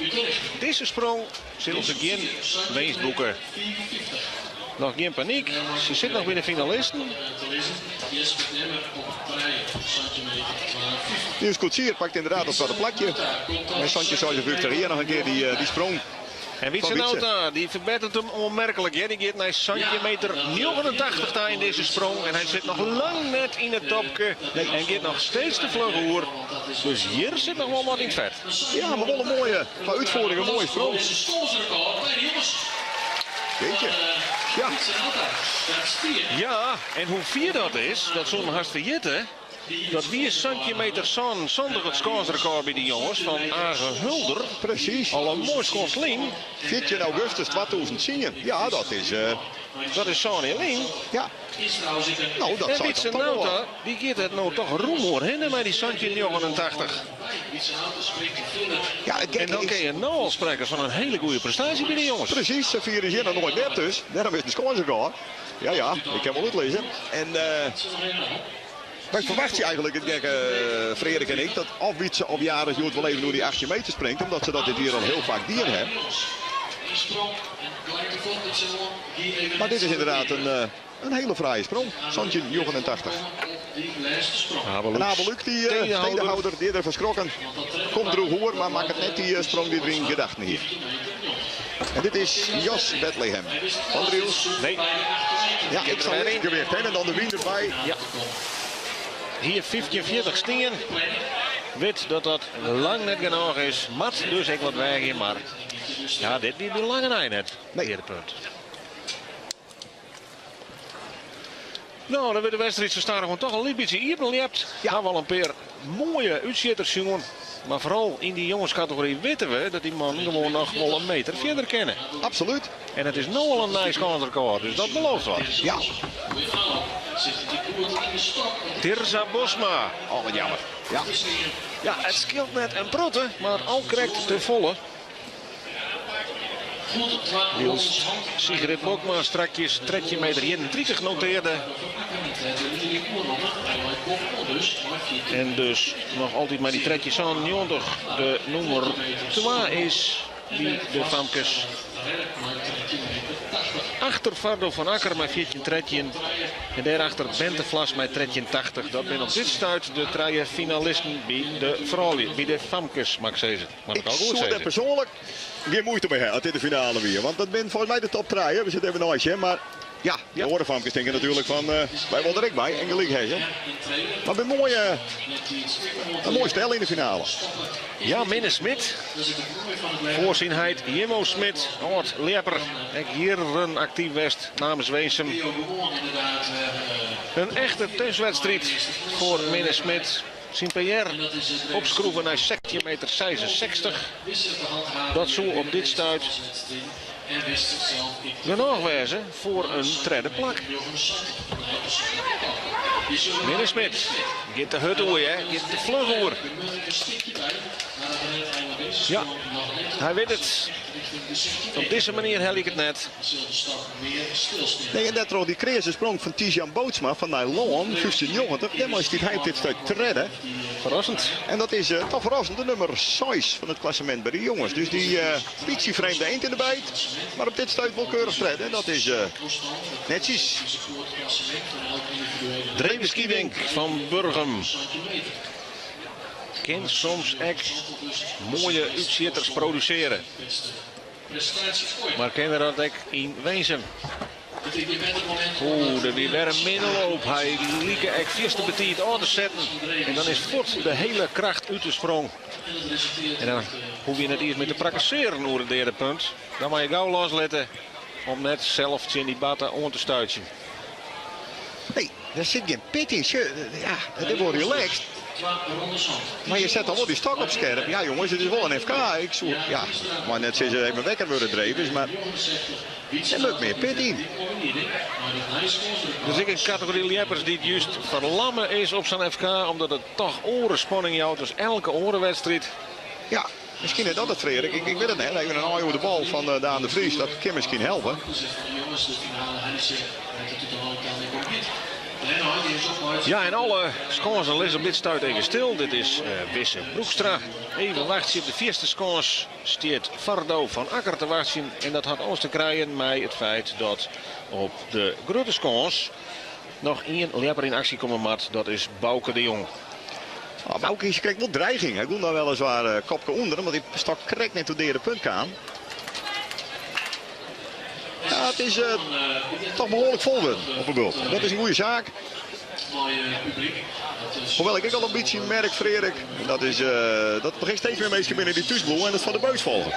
dizze sprong sil se gjin winst boeke. Noch gjin panyk, se sit noch by de finalisten. Niels Koetsier pakt ynderdaad it twadde plakje. En 17,56 hjir noch in kear dy sprong. En Wietse Nauta, dy ferbetteret him oanmerklik. Dy giet nei 17 meter 89 ta yn dizze sprong. En hy sit noch lang net yn it topke. En giet noch steeds te fluch oer. Dus hjir sit noch wol wat yn it fet. Ja, mar wol in moaie, kwa útfiering in moaie sprong. Jeetje. Ja. Ja, en hoe fier dat is, dat soene we hast ferjitte. Dat wie santjin meter 77 it skânsrekôr by de jonges fan Age Hulder. Presys. Al in moai skoft lyn. 14 augustus 2010. Ja, dat is. Dat is sân jier lyn. Ja. No, dat En seit Wietse dan toch wol Nauta, wat. dy giet it no toch rûm oerhinne mei dy 1789. Ja, it En gekke dan is. kinne je no al sprekke fan in hele goede prestaasje by de jonges. Presys, sa fier is hjir noch noait net dus. Dêrom is it in skânsrekôr. Ja, ja, ik kin wol útlizze. En wy ferwachtsje eigentlik it gekke, Freark en ik, dat of Wietse of Jaris hjoed wol even oer dy 18 meter springt, omdat se dat dit jier al hiel faak dien ha. Mar dit is ynderdaad in hele fraaie sprong, 1789. En Abel Luuk, dy stedehouder, dy is der fan skrokken. Komt droech oer, mar makket net dy sprong dy't er yn gedachten hie. En dit is Jos Bethlehem fan Drylts. Nee. Ja, ik sal licht gewicht hè, en dan de wyn derby. Ja. Hier 1540 stien. Wit dat dat lang net genôch is. Moat dus ek wat weagje, mar ja, dit wie by lange nei net. Nee. Punt. No, dan wurdt de wedstriid sa stadichoan toch in lyts bytsje iepenljept. Ja. Ha we al in pear moaie útsjitters sjoen. Mar foaral yn dy jongeskategory witte we dat dy mannen gewoan noch wol in meter fierder kinne. Absoluut. En it is no al in nij skânsrekôr, dus dat belooft wat. Ja. Tirza Bosma. Oh, wat jammer. Ja. Ja, it skeelt net in protte, mar al krekt te folle. Wylst Sigrid Bokma strakjes 13 meter 31 notearde. En dus noch altyd mei dy 1397 de nûmer 2 is by de famkes. Achter Fardo van Akker mei 14-13 en dêrachter Bente Vlas mei 13-80. Dat binne op dit stuit de trije finalisten by de froulju, by de famkes, moat ik sizze. Moat Ik ik al goed soe der sizze. persoanlik gjin muoite mei ha as dit de finale wie. Want dat binne folgens my de top trije. We sitte even neist sjen, mar ja, de oare famkes tinke natuerlik fan wy wolle der ek by en gelyk ha se. Mar bin moai, in moai stel yn de finale. Ja, Minne Smit. Foar syn heit Jimmo Smit, âld ljepper, ek jierren aktyf west namens Winsum. In echte thúswedstriid foar Minne Smit. Syn PR opskroeve nei 16 meter 66. Dat soe op dit stuit genôch wêze foar in tredde plak. Minne Smit giet te hurd oer, hè? Giet te fluch oer. Ja, hy wit it. Op dizze manier helje ik it net. Nee, en dêrtroch dy kreaze sprong fan Tizian Bootsma fan Nijlân, 1590, dêrmei stiet hy op dit stuit tredde. Ferrassend. En dat is toch ferrassend, de nûmer 6 fan it klassemint by de jonges. Dus dy bytsje frjemde eend yn de byt, mar op dit stuit wol keurich tredde. En dat is netsjes. Drewes Skievink fan Burgum kin soms ek moaie útsjitters produsearje. Mar kin er dat ek yn Winsum? Oeh, der wie wer in minne loop. Hy like ek fierste betiid ôf te setten. En dan is fuort de hele kracht út de sprong. En dan hoech je net iens mear te prakkesearjen oer it deade punt. Dan moat je gau loslitte om net sels tsjin dy batte oan te stuitsjen. Nee, der sit gjin pit yn. Sjoch, ja, it is wol relaxed. Mar je set dan wol dy stok op skerp. Ja jonges, it is wol in FK. Ik soe, ja, mei net sizze even wekker wurde Drewes, mar der moat mear pit yn. Der is ek in kategory ljeppers dy't just ferlamme is op sa'n FK, omdat it toch oare spanning jout as elke oare wedstriid. Ja, miskien is dat it, Freark. Ik wit it net. Even in aai oer de bal fan Daan de Vries, dat kin miskien helpe. Ja, en alle skânsen lizze op dit stuit even stil. Dit is Wisse Broekstra. Even wachtsje op de fierste skâns stiet Fardo van Akker te wachtsjen. En dat hat alles te krijen mei it feit dat op de grutte skâns noch ien ljepper yn aksje komme moat. Dat is Bauke de Jong. Oh, Bauke is krekt wol dreiging. Hy gong dan weliswaar kopke ûnder, want dy stok krekt net oer de deade punt kaam. Ja, it is toch behoarlik fol wurden op 'e bult. Dat is in goede saak. Hoewel ik ek al in bytsje merk, Freark, dat is, dat begjint steeds mear minsken binnen dy't thús bliuwe en it fan de buis folgje.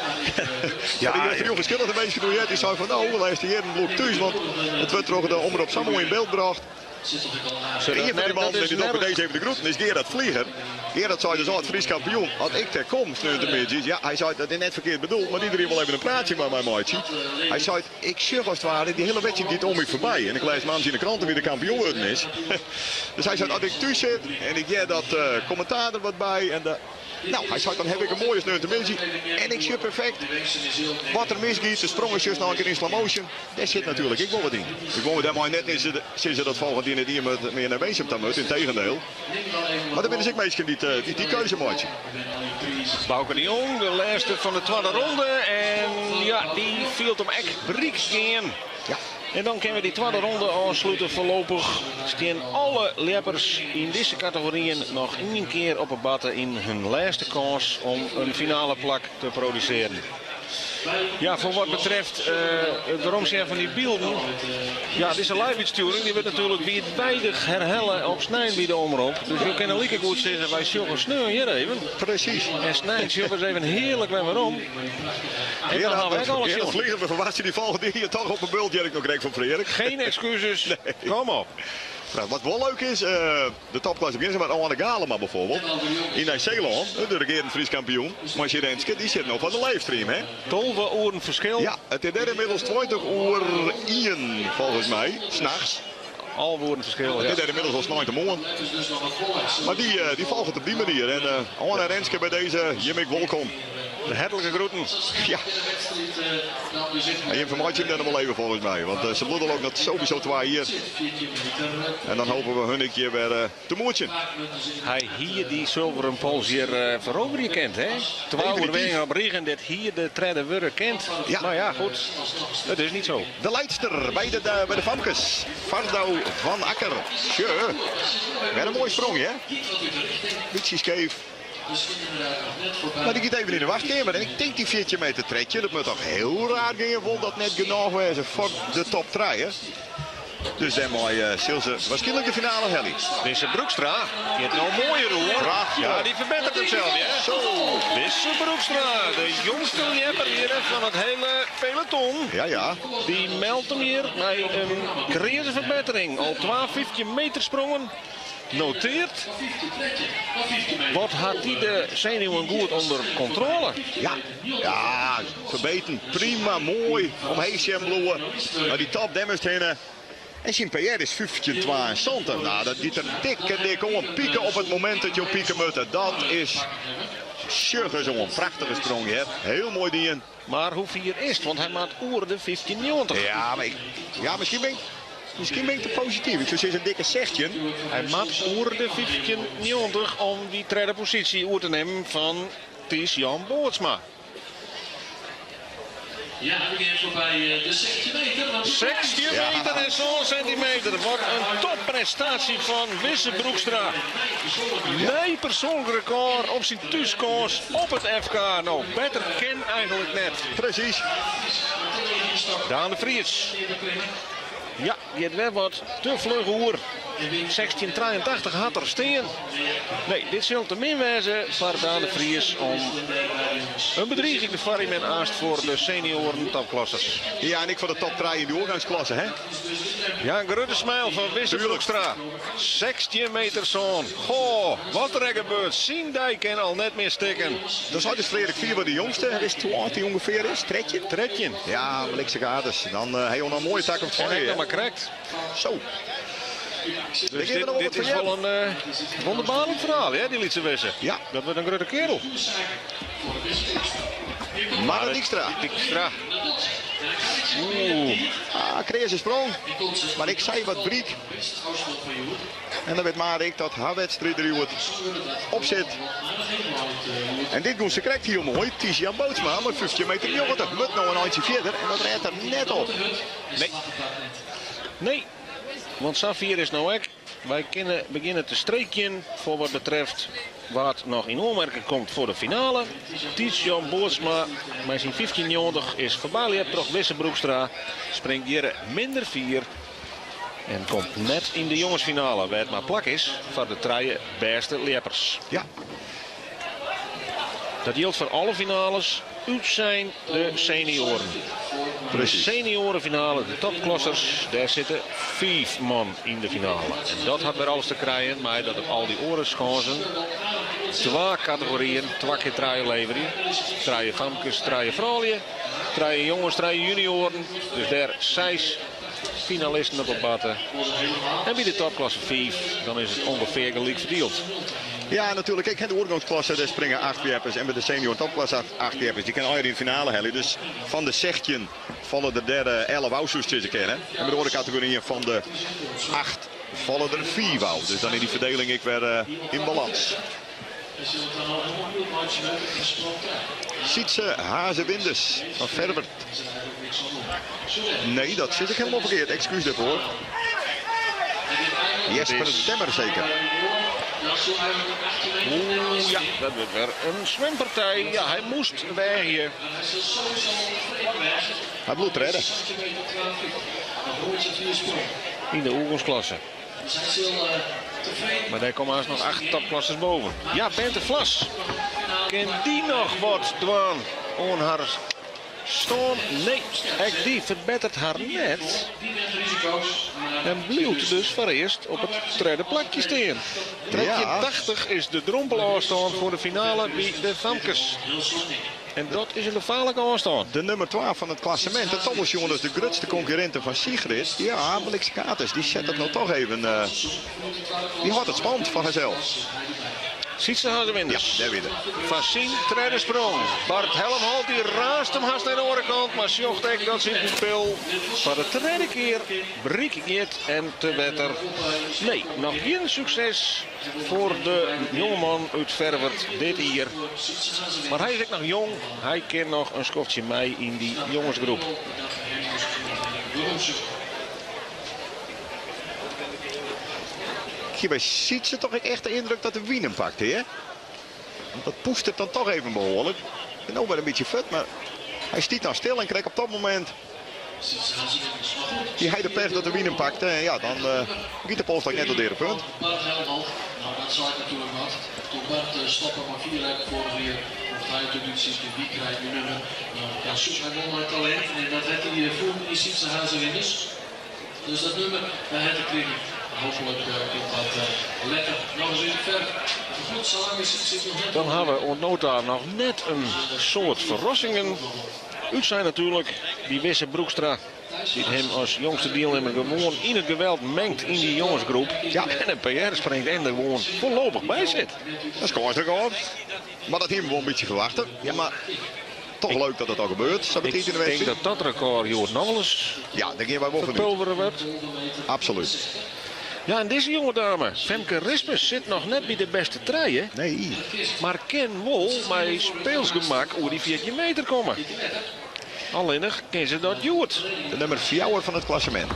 Ja, die jonge ferskillende minsken doe heard, dy seinen fan no, de lêste jierren bliuw ik thús, want it wurdt troch de omrop sa moai yn byld brocht. Ien fan dy mannen die doe deze even de groeten is Gerard Vlieger. Gerard sei dus al, Frysk kampioen, as ik der kom sneontemiddei. Ja, hy sei, dat is net ferkeard bedoeld, mar iedereen wol even in praatsje mei my meitsje. Hy sei, ik sjoch as it ware, dy hiele wedstriid giet om my foarby. En ik lês moarns yn de krante wie de kampioen wurden is. Dus hy sei, as ik thús sit en ik hear dat kommentaar der wat by en de. Nou, hy seit dan haw ik in moaie sneontemiddei en ik sjoch perfekt wat der misgiet. De sprong is just noch in kear yn slow motion. Dêr sit natuerlik ek wol wat yn. Ik wol dêrmei net sizze dat folgjend jier net ien mear nei Winsum ta moat, yntegendeel. Mar der binne dus ek minsken dy't dy keuze meitsje. Bauke de Jong, de lêste fan de twadde ronde. En ja, dy fielt him ek bryk gean. Ja. En dan kinne we dy twadde ronde ôfslute. Foarlopich stean alle ljeppers yn dizze kategoryen noch ien kear op 'e batte yn hun lêste kâns om in finaleplak te produsearjen. Ja, foar wat betreft it weromsjen fan dy bylden. Ja, dizze live-útstjoering dy wurdt natuerlik wiidweidich herhelle op snein by de Omrop. Dus jo kinne likegoed sizze, wy sjogge sneon hjir even. Presys. En snein sjogge we ris even hearlik wer werom. En dan hawwe we ek alles sjoen. Vlieger, we ferwachtsje dy folgjende jier toch op 'e bult, hear ik no krekt fan Freark. Geen excuses, Nee. kom op. Nou, wat wol leuk is, de topklasse begjint mar Oane Galema bijvoorbeeld. Yn Nij-Seelân, de regearend Frysk kampioen, mei syn Renske, dy sit no foar de livestream, hè? 12 oeren ferskil. Ja, it is dêr ynmiddels 20 oer ien, folgens my, nachts. 11 oeren ferskil, It ja. is dêr ynmiddels al sneintemoarn. Mar dy, dy folget op dy manier. En Oane en Renske by dizze, jim ek wolkom. De hertlike groeten. Ja. En jim fermeitsje him dêr noch wol even folgens my. Want se bliuwe ek noch sowieso twa jier. En dan hoopje we hun ek hjir wer te moetsjen. Hy hie dy sulveren pols hjir feroverje kind, hè? Twa Definitief. oerwinningen op rige, dit hie de tredde wurde kind. Ja. Maar ja, goed. It is net sa. De leidster by de, by de famkes. Fardo van Akker. Sjoch. Wer in moai sprong, hè? Bytsje skeef. Mar dy giet even yn de wachtkeamer. En ik tink dy 14 meter 13, dat moat toch hiel raar gean. Wol dat net genôch wêze foar de top 3. Dus dêrmei sil se wierskynlik de finale helje. Wisse Broekstra giet no moaier oer. Prachtich. Ja, dy ferbetteret himsels, hè? Zo. Wisse Broekstra, de jongste ljepper hjir fan it hiele peloton. Ja, ja. Dy meldt him hjir mei in kreaze ferbettering. Al 52 meter sprongen. Noteard. Wat hat dy de senuwen goed ûnder kontrôle? Ja, ja, ferbeteren. Prima, moai. Omheech sjen bliuwe. Mar dy top dêr moast hinne. En syn PR is 15,72. Nou, dat giet der dik en dik oan. Pieke op it momint dat jo pieke moatte. Dat is sjoch ris oan. Prachtige sprong, hè. Hiel moai dien. Mar hoe fier is it? Want hy moat oer de 15,90. Ja, mar ik, ja, miskien bin ik, miskien bin ik te posityf. Ik soe sizze in dikke 16. Hy moat oer de 15,90 om dy tredde posysje oer te nimmen fan Ties Jan Bootsma. Ja, we gean foarby de 16 meter. Want 16 meter en sân sintimeter. Wat in topprestaasje fan Wisse Broekstra. Nij persoanlik rekôr op syn thúskâns op it FK. No, better kin eigentlik net. Presys. Daan de Vries. Ja, giet wer wat te fluch oer. 1683 hat er stean. Nee, dit sil te min wêze foar Daan de Vries om in bedriging te foarmjen aanst foar de senioaren topklassers. Ja, en ek foar de top 3 yn de oergangsklasse, hè? Ja, in grutte smile fan Wisse Tuurlijk. Broekstra. 16 meter sân. Goh, wat der ek gebeurt. Syn dei kin al net mear stikken. Dan sei dus Frederik Vierber de jongste. Is hoe âld dy ûngefear is? 13? 13. Ja, bliksekaarders. Dan ha jo noch in moaie takomst En foar ek je. noch mar krekt. Zo. Dus gean we dit, noch dit wat is van wol in wûnderbaarlik ferhaal, hè, dy lytse Wisse. Ja. Dat wurdt in grutte keardel. Marrit Dijkstra. Dijkstra. Oeh. Ah, kreaze sprong. Mar ik sei wat bryk. En dan wit Marrit dat har wedstriid der hjoed op sit. En dit gie se krekt hiel moai. Ties Jan Bootsma mei 15 meter 90. Moat no in eintsje fierder en dat rêdt er net op. Nee. Nee, want safier is no ek. Wy kinne begjinne te streekjen foar wat betreft wa't noch yn oanmerking komt foar de finale. Ties Jan Bootsma mei syn 15,90 is foarby troch Wisse Broekstra. Springt hjir minder fier en komt net yn de jongensfinale, wêr't mar plak is foar de trije bêste ljeppers. Ja. Dat jildt foar alle finales, útsein de senioaren. De senioarefinale, de topklassers, dêr sitte fiif man yn de finale. En dat hat wer alles te krijen mei dat op al dy oare skânsen twa kategoryen twa kear trije leverje. Trije famkes, trije froulju, trije jonges, trije junioaren. Dus dêr seis finalisten op 'e batte. En by de topklasse fiif, dan is it ûngefear gelyk ferdield. Ja, natuerlik. Ek de oergongsklasse, dêr springe acht wjerpers. En by de senior topklasse acht wjerpers. Dy kinne allegear yn de finale helje. Dus fan de 16 falle der dêr 11 ôf, soest sizze kinne. En by de oare kategoryen fan de acht falle der fiif ôf. Dus dan is dy ferdeling ek wer yn balâns. Sietse Hazewindus fan Ferwert. Nee, dat sis ik hielendal ferkeard. Ekskús dêrfoar. Jesper Demmer seker. Oeh, ja, dat wurdt wer in swimpartij. Ja, hy moast weagje. Hy bliuwt tredde. Yn de oergongsklasse. Mar dêr komme aanst noch acht topklassers boven. Ja, Bente Vlas. Kin dy noch wat dwaan oan har stân? Nee, ek dy ferbettert har net. En bliuwt dus foarearst op it tredde plakje stean. 13,80 is de drompelôfstân foar de finale by de famkes. En dat is in gefaarlike ôfstân. De nummer 2 fan it klassemint, de Thomas sjoen as de grutste konkurrinte fan Sigrid. Ja, Bliks Katers, dy set it no toch even. Dy hâldt it spannend foar harsels. Sietse Hazewinders. Ja, dêr wie er. Foar syn tredde sprong. Bart Helmholt dy raast him hast nei de oare kant, mar sjocht ek dat syn pupil foar de tredde kear bryk giet en te wetter. Nee, noch gjin sukses Foar de jongeman út Ferwert dit jier. Mar hy is ek noch jong, hy kin noch in skoftsje mei yn dy jongesgroep. Ik hie by Sietse toch ek echt de yndruk dat de wyn him pakt hie. Want dat poestert dan toch even behoarlik. En no wer in bytsje fuort, mar hy stiet dan stil en krekt op dat momint hie hy de pech dat de wyn him pakte. En ja, dan giet de polsstôk net oer de punt. Dan ha we oant no ta noch net in soad ferrassingen. Utsein natuerlik dy Wisse Broekstra, dy't him as jongste dielnimmer gewoan yn it geweld mengt yn dy jongesgroep. Ja. En in PR springt en der gewoan foarlopich by sit. Dat is kânsrekôr. Mar dat hiene we wol in bytsje ferwachte. Mar toch leuk dat it al gebeurt, sa betiid yn de Ik tink wedstriid. dat dat rekôr hjoed noch wolris Ja, dêr gean wy wol fanút. ferpulvere wurdt. Absolút. Ja, en dizze jonge dame, Femke Rispens, sit noch net by de bêste trije. Nee. Mar kin wol mei speelsgemak oer dy 14 meter komme. Allinnich kin se dat hjoed. De nummer fjouwer fan it klassemint.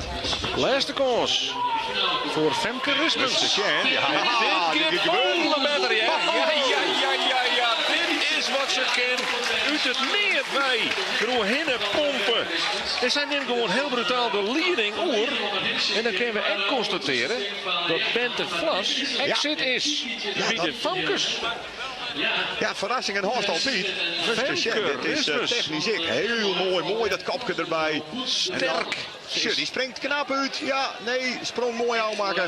Lêste kâns foar Femke Rispens. Te sjen. Ja, Dit dit giet giet folle better, ja. Ja, ja, ja, ja, ja. Dit is wat se kin. Ut it neat wei deroerhinne pompe. En sy nimt gewoan hiel brutaal de lieding oer. En dan kinne we ek konstatearje dat Bente Vlas exit is by de famkes. Ja, ferrassingen hâldst altyd. Femke Sjen, dit is Rispens. technysk ek hiel moai. Moai dat kopke derby. Sterk. Sjoch, dy springt knap út. Ja, nee, sprong moai ôfmakke.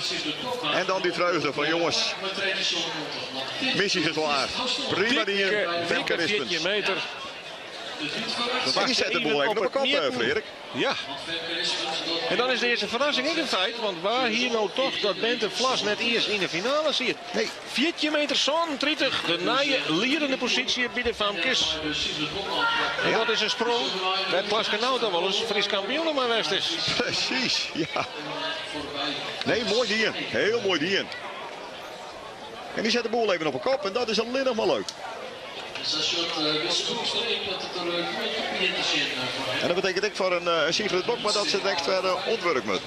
En dan dy freugde fan jonges. Missy geslaagd. Prima dien. Dikke, Femke dikke Rispens. 14 meter. En die zet de boel even op de kop, Frederik. Ja. En dan is de earste ferrassing ek in feit, want wa hie no tocht dat Bente Vlas net earst yn de finale siet? Nee. 14 meter 37, de nije liedende posysje by de famkes. En dat is in sprong wêr't Klaske Nauta wolris Frysk kampioen mei west is. Presys, ja. Nee, moai dien. Hiel moai dien. En dy set de boel even op 'e kop en dat is allinnich mar leuk. En dat betekent ek foar in Sigrid Bokma dat se direkt wer oan it wurk moat.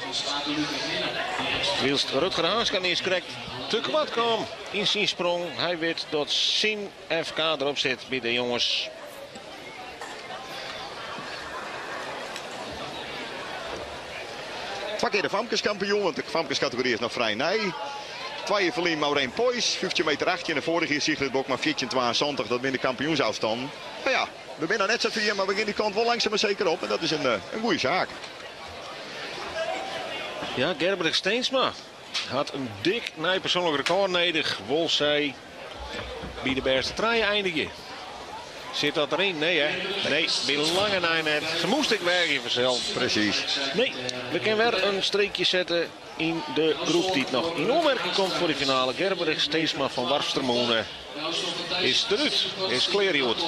Wylst Rutger Haanstra niis krekt te koart kaam yn syn sprong. Hy wit dat syn FK derop sit by de jonges. Twa kear de famkeskampioen, want de famkeskategory is noch frij nij. Twa jier ferlyn Maureen Poiesz, 15 meter 18 en foarich jier Sigrid Bokma 14,72. Dat binne de kampioensôfstannen. No ja, we binne noch net sa fier, mar we gean dy kant wol langsum mar seker op en dat is in goede saak. Ja, Gerbrich Steensma hat in dik nij persoanlik rekôr nedich. Wol sy by de bêste trije einigje. Sit dat deryn? Nee hè? Nee, by lange nei net. Se moast ek weagje fansels. Presys. Nee, we kinne wer in streekje sette yn de groep dy't noch yn oanmerking komt foar de finale. Gerbrich Steensma fan Warfstermûne is derút, is klear hjoed.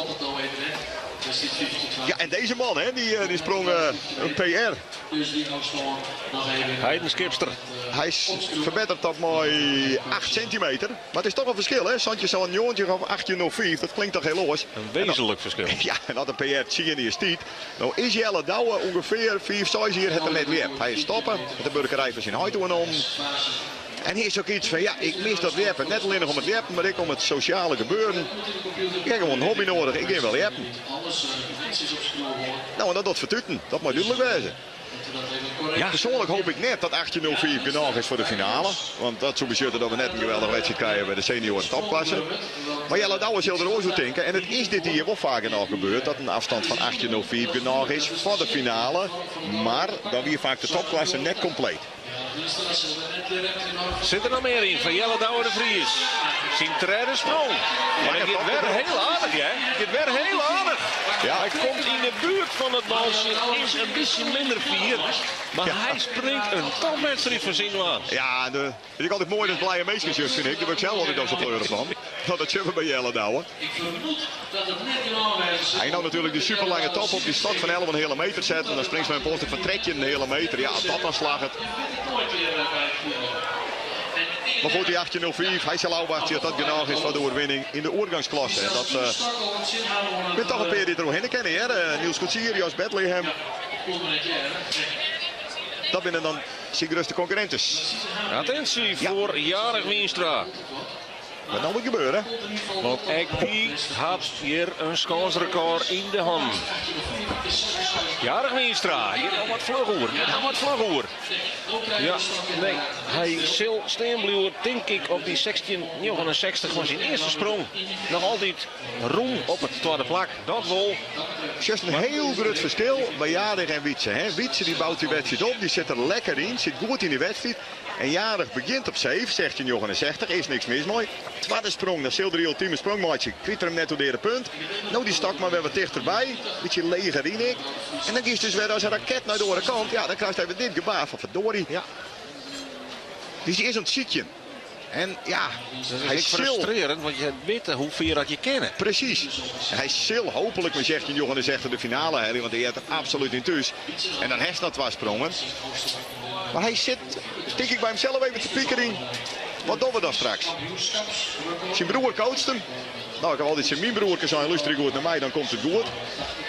Ja, en deze man, hè, die, eh, die sprong eh, een PR. Heidenskipster. Hy ferbetteret dat mei 8 centimeter. Mar it is toch in ferskil, hè? 17,97 of 18,05, dat klinkt toch hiel oars. In wezenlik ferskil. Ja, en as in PR tsien jier stiet. No is Jelle Douwe ûngefear fiif, seis jier hat er net ljept. Hy is stoppe, hat de buorkerij fan syn heit oernommen. En hy is ook iets fan, ja, ik mis dat ljeppen. Net allinnich om it ljeppen, mar ek om it sosjale gebeuren. Ik ha gewoan in hobby noadich, ik gean wer ljeppen. No, en dat docht fertuten, dat mei dúdlik wêze. Ja. Persoanlik hoop ik net dat 18.05 genôch is foar de finale. Want dat soe betsjutte dat we net in geweldige wedstriid krije by de senioaren topklasse. Mar Jelle Douwe sil der oars oer tinke. En it is dit jier wol faak genôch gebeurd dat in afstand fan 18.05 genôch is foar de finale. Mar dan wie faak de topklasse net kompleet. Sit der noch mear yn foar Jelle Douwe de Vries. Syn tredde sprong. En it giet wer hiel aardich, hè? It giet wer hiel aardich. Ja. Hy komt yn de buert fan it baltsje, is in bytsje minder fier. Mar hy springt in topwedstriid foar syn dwaan. Ja, de, it is altyd moai dat blije minsken sjochst, fyn ik. Dêr wurd ik sels altyd al sa fleurich fan. No, dat sjogge we by Jelle Douwe. Hy no natuerlik dy superlange top op dy stok fan 11,5 meter set. En dan springst mei in polstok fan 13,5 meter. Ja, as dat dan slagget. Mar goed, dy 18.05, hy sil ôfwachtsje oft dat genôch is foar de oerwinning yn de oergangsklasse. En dat uh, binne toch in pear dy't der oerhinne kinne, hear. Uh, Niels Koetsier, Jos Bethlehem. Dat binne dan syn grutste konkurrintes. Attinsje foar Jarich Wienstra. Wat no moet gebeure. Want ek dy hat hjir in skânsrekôr yn de hannen. Jarich Wienstra, giet noch wat fluch oer. Giet noch wat fluch oer. Ja, nee, hy sil stean bliuwe, tink ik, op dy 16,69 fan syn earste sprong. Noch altyd rûn op it twadde plak, dat wol. Sjochst in hiel grut ferskil by Jarich en Wietse. Hè? Wietse dy bout dy wedstriid op, dy sit der lekker yn, sit goed yn dy wedstriid. En Jarich begjint op safe, 16,69, is niks mis mei. Twadde sprong, dan sil er de ultime sprong meitsje. Kryt er him net oer de punt. No dy stok mar wer wat tichterby, bytsje leger yn ek. En dan giest dus wer as in raket nei de oare kant. Ja, dan krijst even dit gebaar fan verdorie. Ja. Dus dy is oan it sykjen. En ja, Dat is hy ek sil... frustrearjend, want je witte hoe fier dat je kinne. Presys. Hy sil hooplik mei 16,69 de finale helje, want hy heart der absolút yn thús. En dan hast noch twa sprongen. Mar hy sit, tink ik, by himsels even te pikerjen. Wat dogge we dan straks? Syn broer coacht him. No, ik ha altyd sein, myn broerke sein, lústerje goed nei my, dan komt it goed.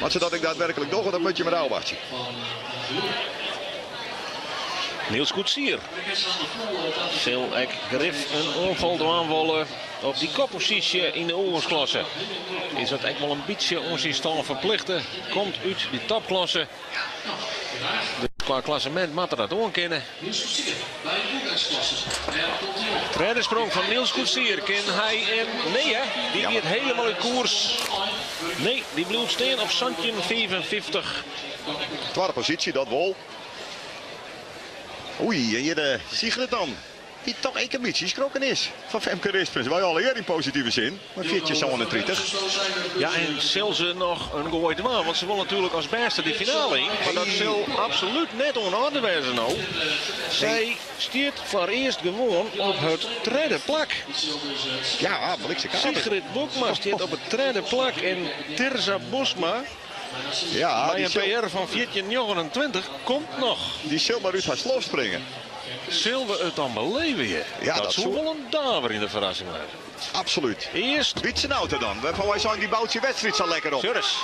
Mar sadat ik daadwerklik dogge, dat moat je mar ôfwachtsje. Niels Koetsier sil ek grif in oanfal dwaan wolle op dy kopposysje yn de oergongsklasse. Is dat ek wol in bytsje oan syn stân ferplichte. Komt út dy topklasse. Dus kwa klassemint moat er dat oankinne. Tredde sprong fan Niels Koetsier. Kin hy en nee hè, dy giet helemaal út koers. Nee, dy bliuwt stean op 17,55. Twadde posysje, dat wol. Oei, en hjir de Sigrid dan. Dy't toch ek in bytsje skrokken is fan Femke Rispens. Wy allegear yn positive sin, mei 14,37. Ja, en sil se noch in goai dwaan? Want se wol natuerlik as bêste de finale yn. Mar dat sil absolút net oan de oarder wêze no. Sy stiet foarearst gewoan op it tredde plak. Ja, bliksemkaart. Sigrid Bokma stiet op it tredde plak en Tirza Bosma Ja, mei die in sil, PR fan 14,29 komt noch. dy sil mar út har slof springe. Sille we it dan beleven? Ja, dat dat soe soe- wol in daverjende ferrassing wêze. Absolút. Earst Wietse Nauta dan, wêrfan wy seinen, dy bout syn wedstriid sa lekker op. Jurris.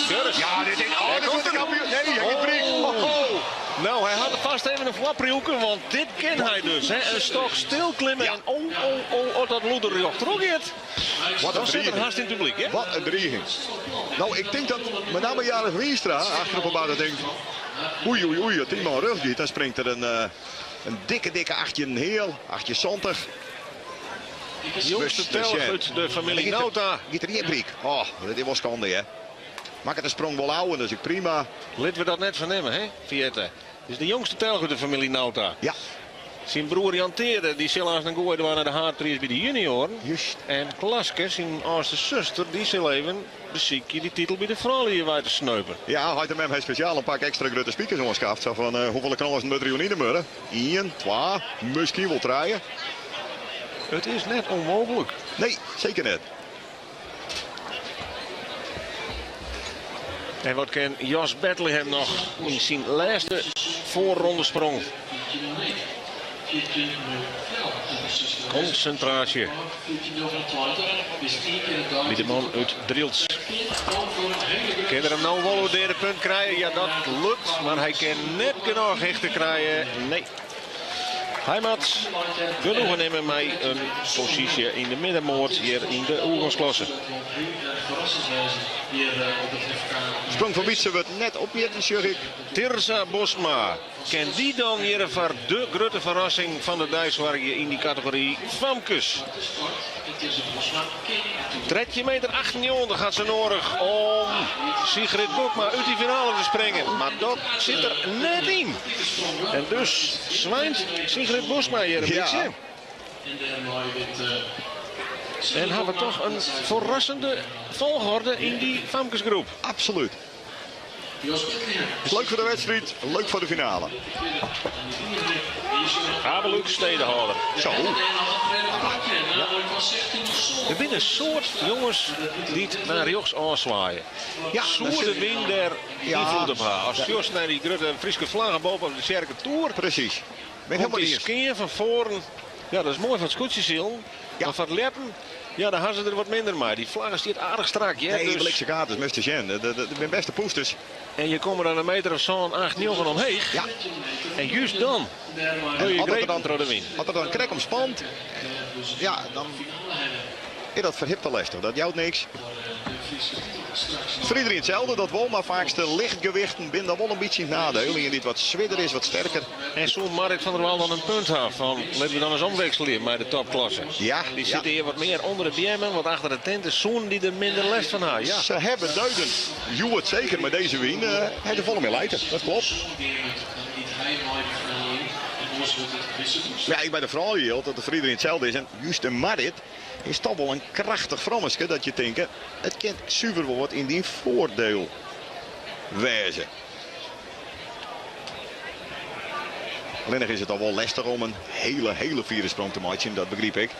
Jurris. Ja, dit is... Oh, Daar dit komt wordt de er. kampioen. Nee, hy giet bryk. Oh. Ho, ho. Nou, hy hat fêst even in foarpriuwke, want dit kin hy dus. Hè. In stok stil klimme Ja. en oh, oh, oh, oh, dat lûd der rjocht troch giet. Wat een Dan sit er dreiging. hast yn it publyk, hè? Wat in driging. No, ik tink dat met name Jarich Wienstra achter op de baan denkt... Oei, oei, oei, as dy man rjocht giet, dan springt der in, eh, in dikke, dikke 18 heal, 18 santich. Jongste telch út de famylje Nauta. Giet er hjir bryk. Oh, dat is wol skande, hè. Makket de sprong wol ôf en dat is ek prima. Litte we dat net fernimme, hè, Fierte. Is de jongste telch út de famylje Nauta. Ja. Syn broer Jan Teade dy sil aanst in goai dwaan nei de haadpriis by de junioaren. Just. En Klaske, syn âldste suster, dy sil even besykje dy titel by de froulju wei te sneupen. Ja, heit en mem ha spesjaal in pak ekstra grutte spikers oanskaft. Sa fan, hoefolle krânsen moat der jûn yn de murre? Ien, twa, miskien wol trije. It is net ûnmooglik. Nee, seker net. En wat kin Jos Bethlehem noch yn syn lêste foarrondesprong? Konsintraasje by de man út Drylts. Kin er him no wol oer de punt krije? Ja, dat lukt, mar hy kin net genôch hichte krije. Nee. Hy moat genoegen nimme mei in posysje yn de middenmoat hjir yn de oergongsklasse. Sprong fan Wietse wurdt net opmjitten, sjoch ik. Tirza Bosma, kin dy dan hjir foar de grutte ferrassing fan de dei soargje yn dy kategory famkes? 13 meter 98 hat se noadich om Sigrid Bokma út dy finale te springen, mar dat sit der net yn. En dus swynt Sigrid Bosma hjir in bytsje. En ha we toch in ferrassende folchorde yn dy famkesgroep. Absolút. Leuk foar de wedstriid, leuk foar de finale. Abeluk Stedehâlder. Zo. Der binne in soad jonges dy't nei rjochts ôfswaaie. Ja, Soe de wyn dêr ynfloed op ha? Ast sjochst nei dy grutte Fryske flagge boppe op de tsjerketoer. Presys. Ben Komt helemaal dy iens. skean fan foaren. Ja, dat is moai foar it skûtsjesilen. Ja. Mar foar it ljeppen, ja, dêr ha se der wat minder mei. Dy flagge stiet aardich strak, hear. Nee, Dus blikse kaart is mis te sjen. Dat binne bêste poesters. En je komme dan in meter of sân, acht, njoggen omheech. Ja. En just dan wurd je As er grepen dan troch de wyn. As er dan krekt om spant, ja, dan is dat ferhipte lestich. Dat jout niks. Foar iedereen itselde, dat wol, mar faaks de lichtgewichten binne dan wol in bytsje yn it nadeel. Ien dy't wat swierder is, wat sterker. En soe Marrit van der Wal dan in punt ha fan litte we dan ris omwikselje mei de topklasse? Ja, Die ja. sitte hjir wat mear ûnder de beammen, wat achter de tinte. Soenen dy der minder lêst fan ha? Ja. Ze hebben duidend, hjoed zeker met deze wyn, ha se folle mear lijte. Dat klopt. Ja, ek by de froulju jildt dat it foar iedereen itselde is. En just de Marrit is toch wol in krachtich frommeske dat je tinke, it kin suver wol wat yn dyn foardiel wêze. Allinnich is it al wol lestich om in hele, hele fiere sprong te meitsjen, dat begryp ik.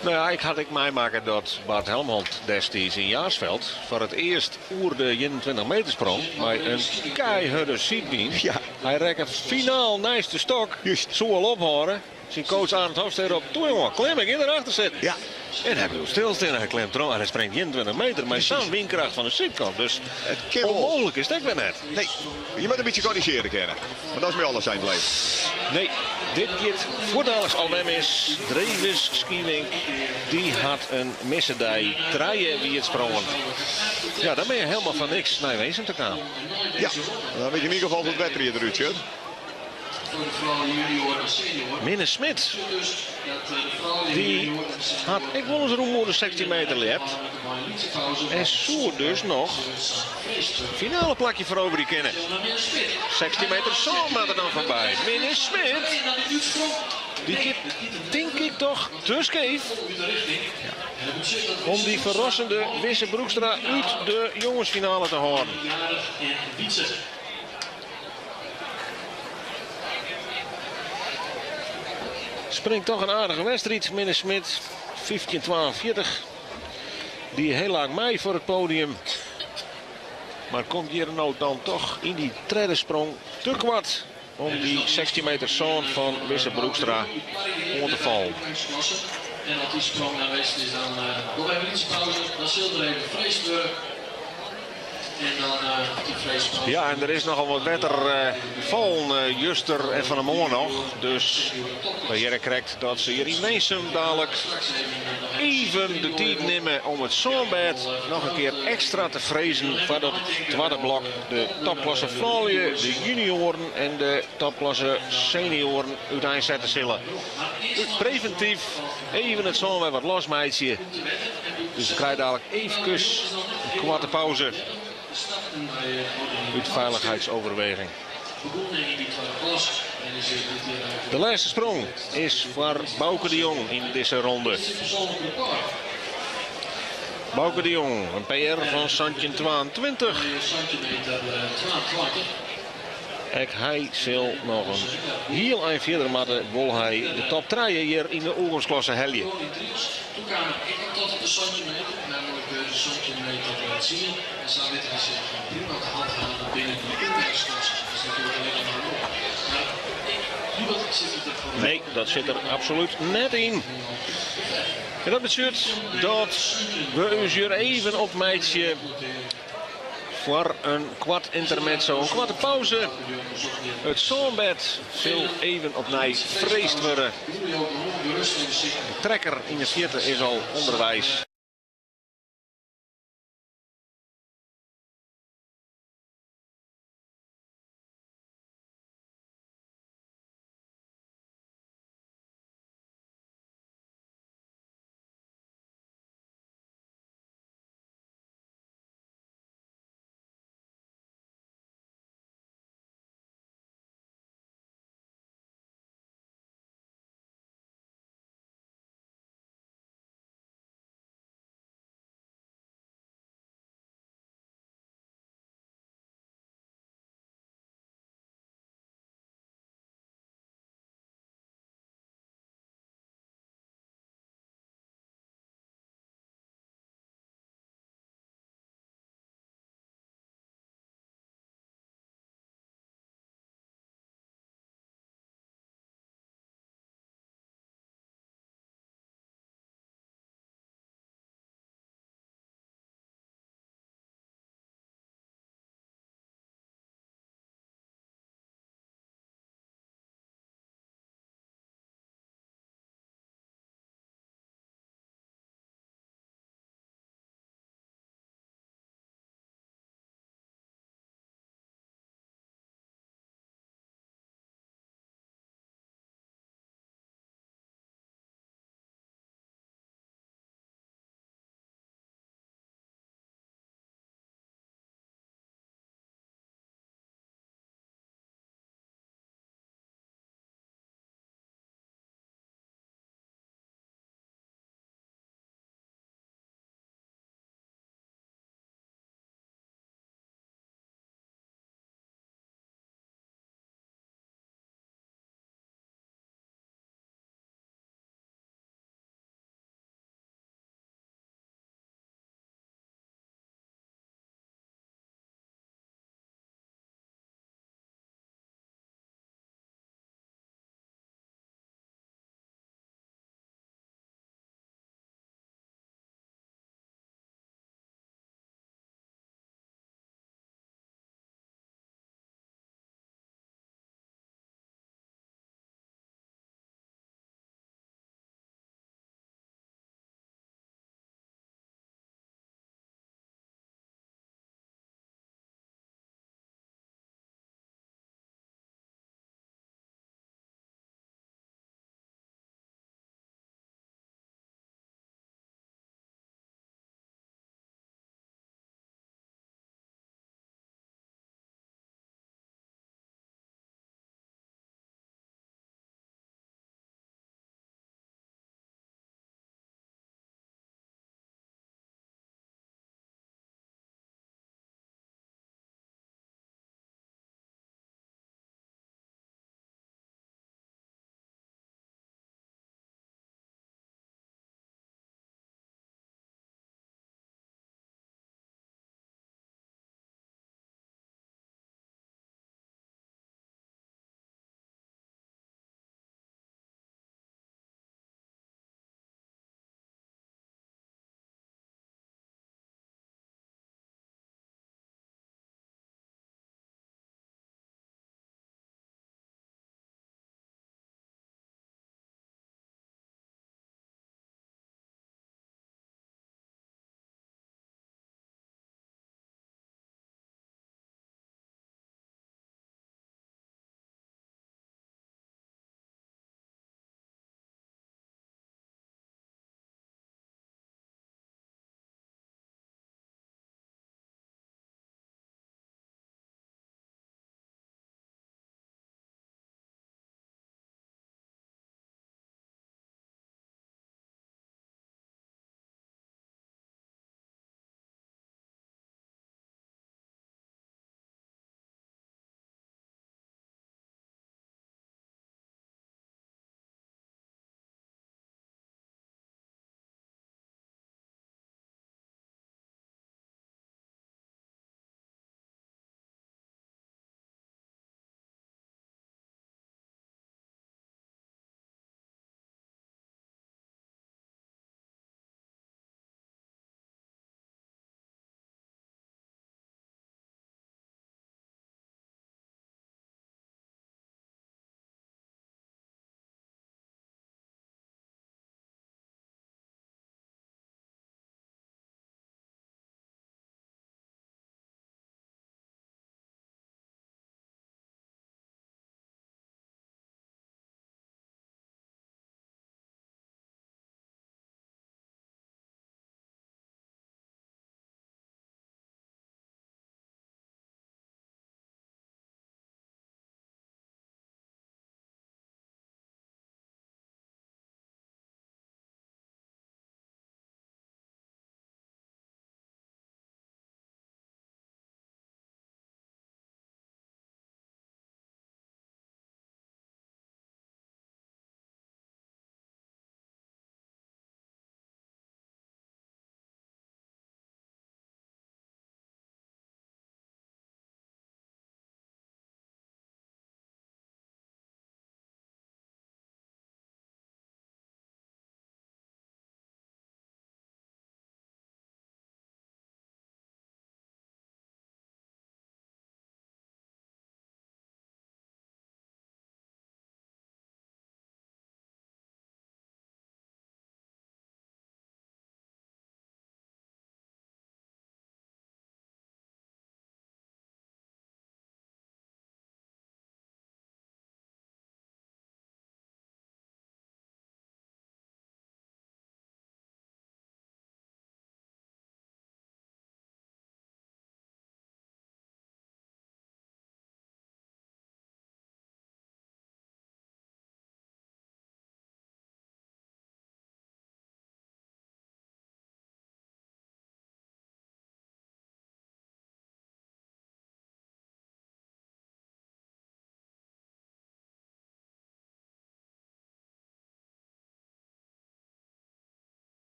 Nou ja, ik had ek meimakke dat Bart Helmholt destiids yn Jaarsveld foar it earst oer de 21 meter sprong mei in keihurde sydwyn. Ja. Hy rekke finaal neist de stok. Just. Soe al ophâlde. Syn coach Arend Hofstede ropt, toe jonge, klim, ik gean erachter sitten. Ja. En hy bliuwt stilstean en hy klimt derom en hy springt 21 meter mei sa'n wynkracht fan de sydkant. Dus It kin wol. ûnmooglik is it ek wer net. Nee, je moat in bytsje korrizjearje kinne. Mar dat is mei alles yn it leven. Nee, dit giet fuortdaliks al wer mis. Drewes Schiewink, dy hat in misse dei. Trije wie it sprongen. Ja, dan bin je helemaal fan niks nei Winsum te kaam. Ja, dan wit je yn ieder gefal hoe't it wetter hjir derút sjocht. Minne Smit, dy hat ek wolris rûm oer de 16 meter ljept. En soe dus noch finale plakje feroverje kinne. 16 meter sân moat der dan foarby. Minne Smit, dy giet tink ik toch te skeef om dy ferrassende Wisse Broekstra út de jongensfinale te hâlden. Springt toch in aardige wedstriid, Minne Smit. 15-42. Die heel lang mei foar it podium. Mar komt hjir no dan toch yn dy tredde sprong te koart om dy 16 meter sân fan Wisse Broekstra oan te fallen. En as dy sprong dan west is, dan dogge we even in lytse pauze. Dan sil der even freest wurde. Ja, en der is nochal wat wetter fallen juster en fan 'e moarn noch. Dus we hearre krekt dat se hjir yn Winsum dalik even de tiid nimme om it sânbêd noch in kear ekstra te frezen foardat it twadde blok, de topklasse froulju, de junioaren en de topklasse senioaren úteinsette sille. Previntyf even it sân wer wat losmeitsje. Dus we krije dalik eefkes in koarte pauze út feilichheidsoverweging. De lêste sprong is foar Bauke de Jong yn dizze ronde. Bauke de Jong, in PR fan 1722. Ek hy sil noch in hiel ein fierder moatte, wol hy de top trije hjir yn de oergongsklasse helje. Nee, dat sit der absolút net yn. En dat betsjut dat we ús hjir even opmeitsje. Foar in koart yntermezzo, in koarte pauze. It sânbêd sil even opnij freesd wurde. De trekker yn 'e fierte is al ûnderweis.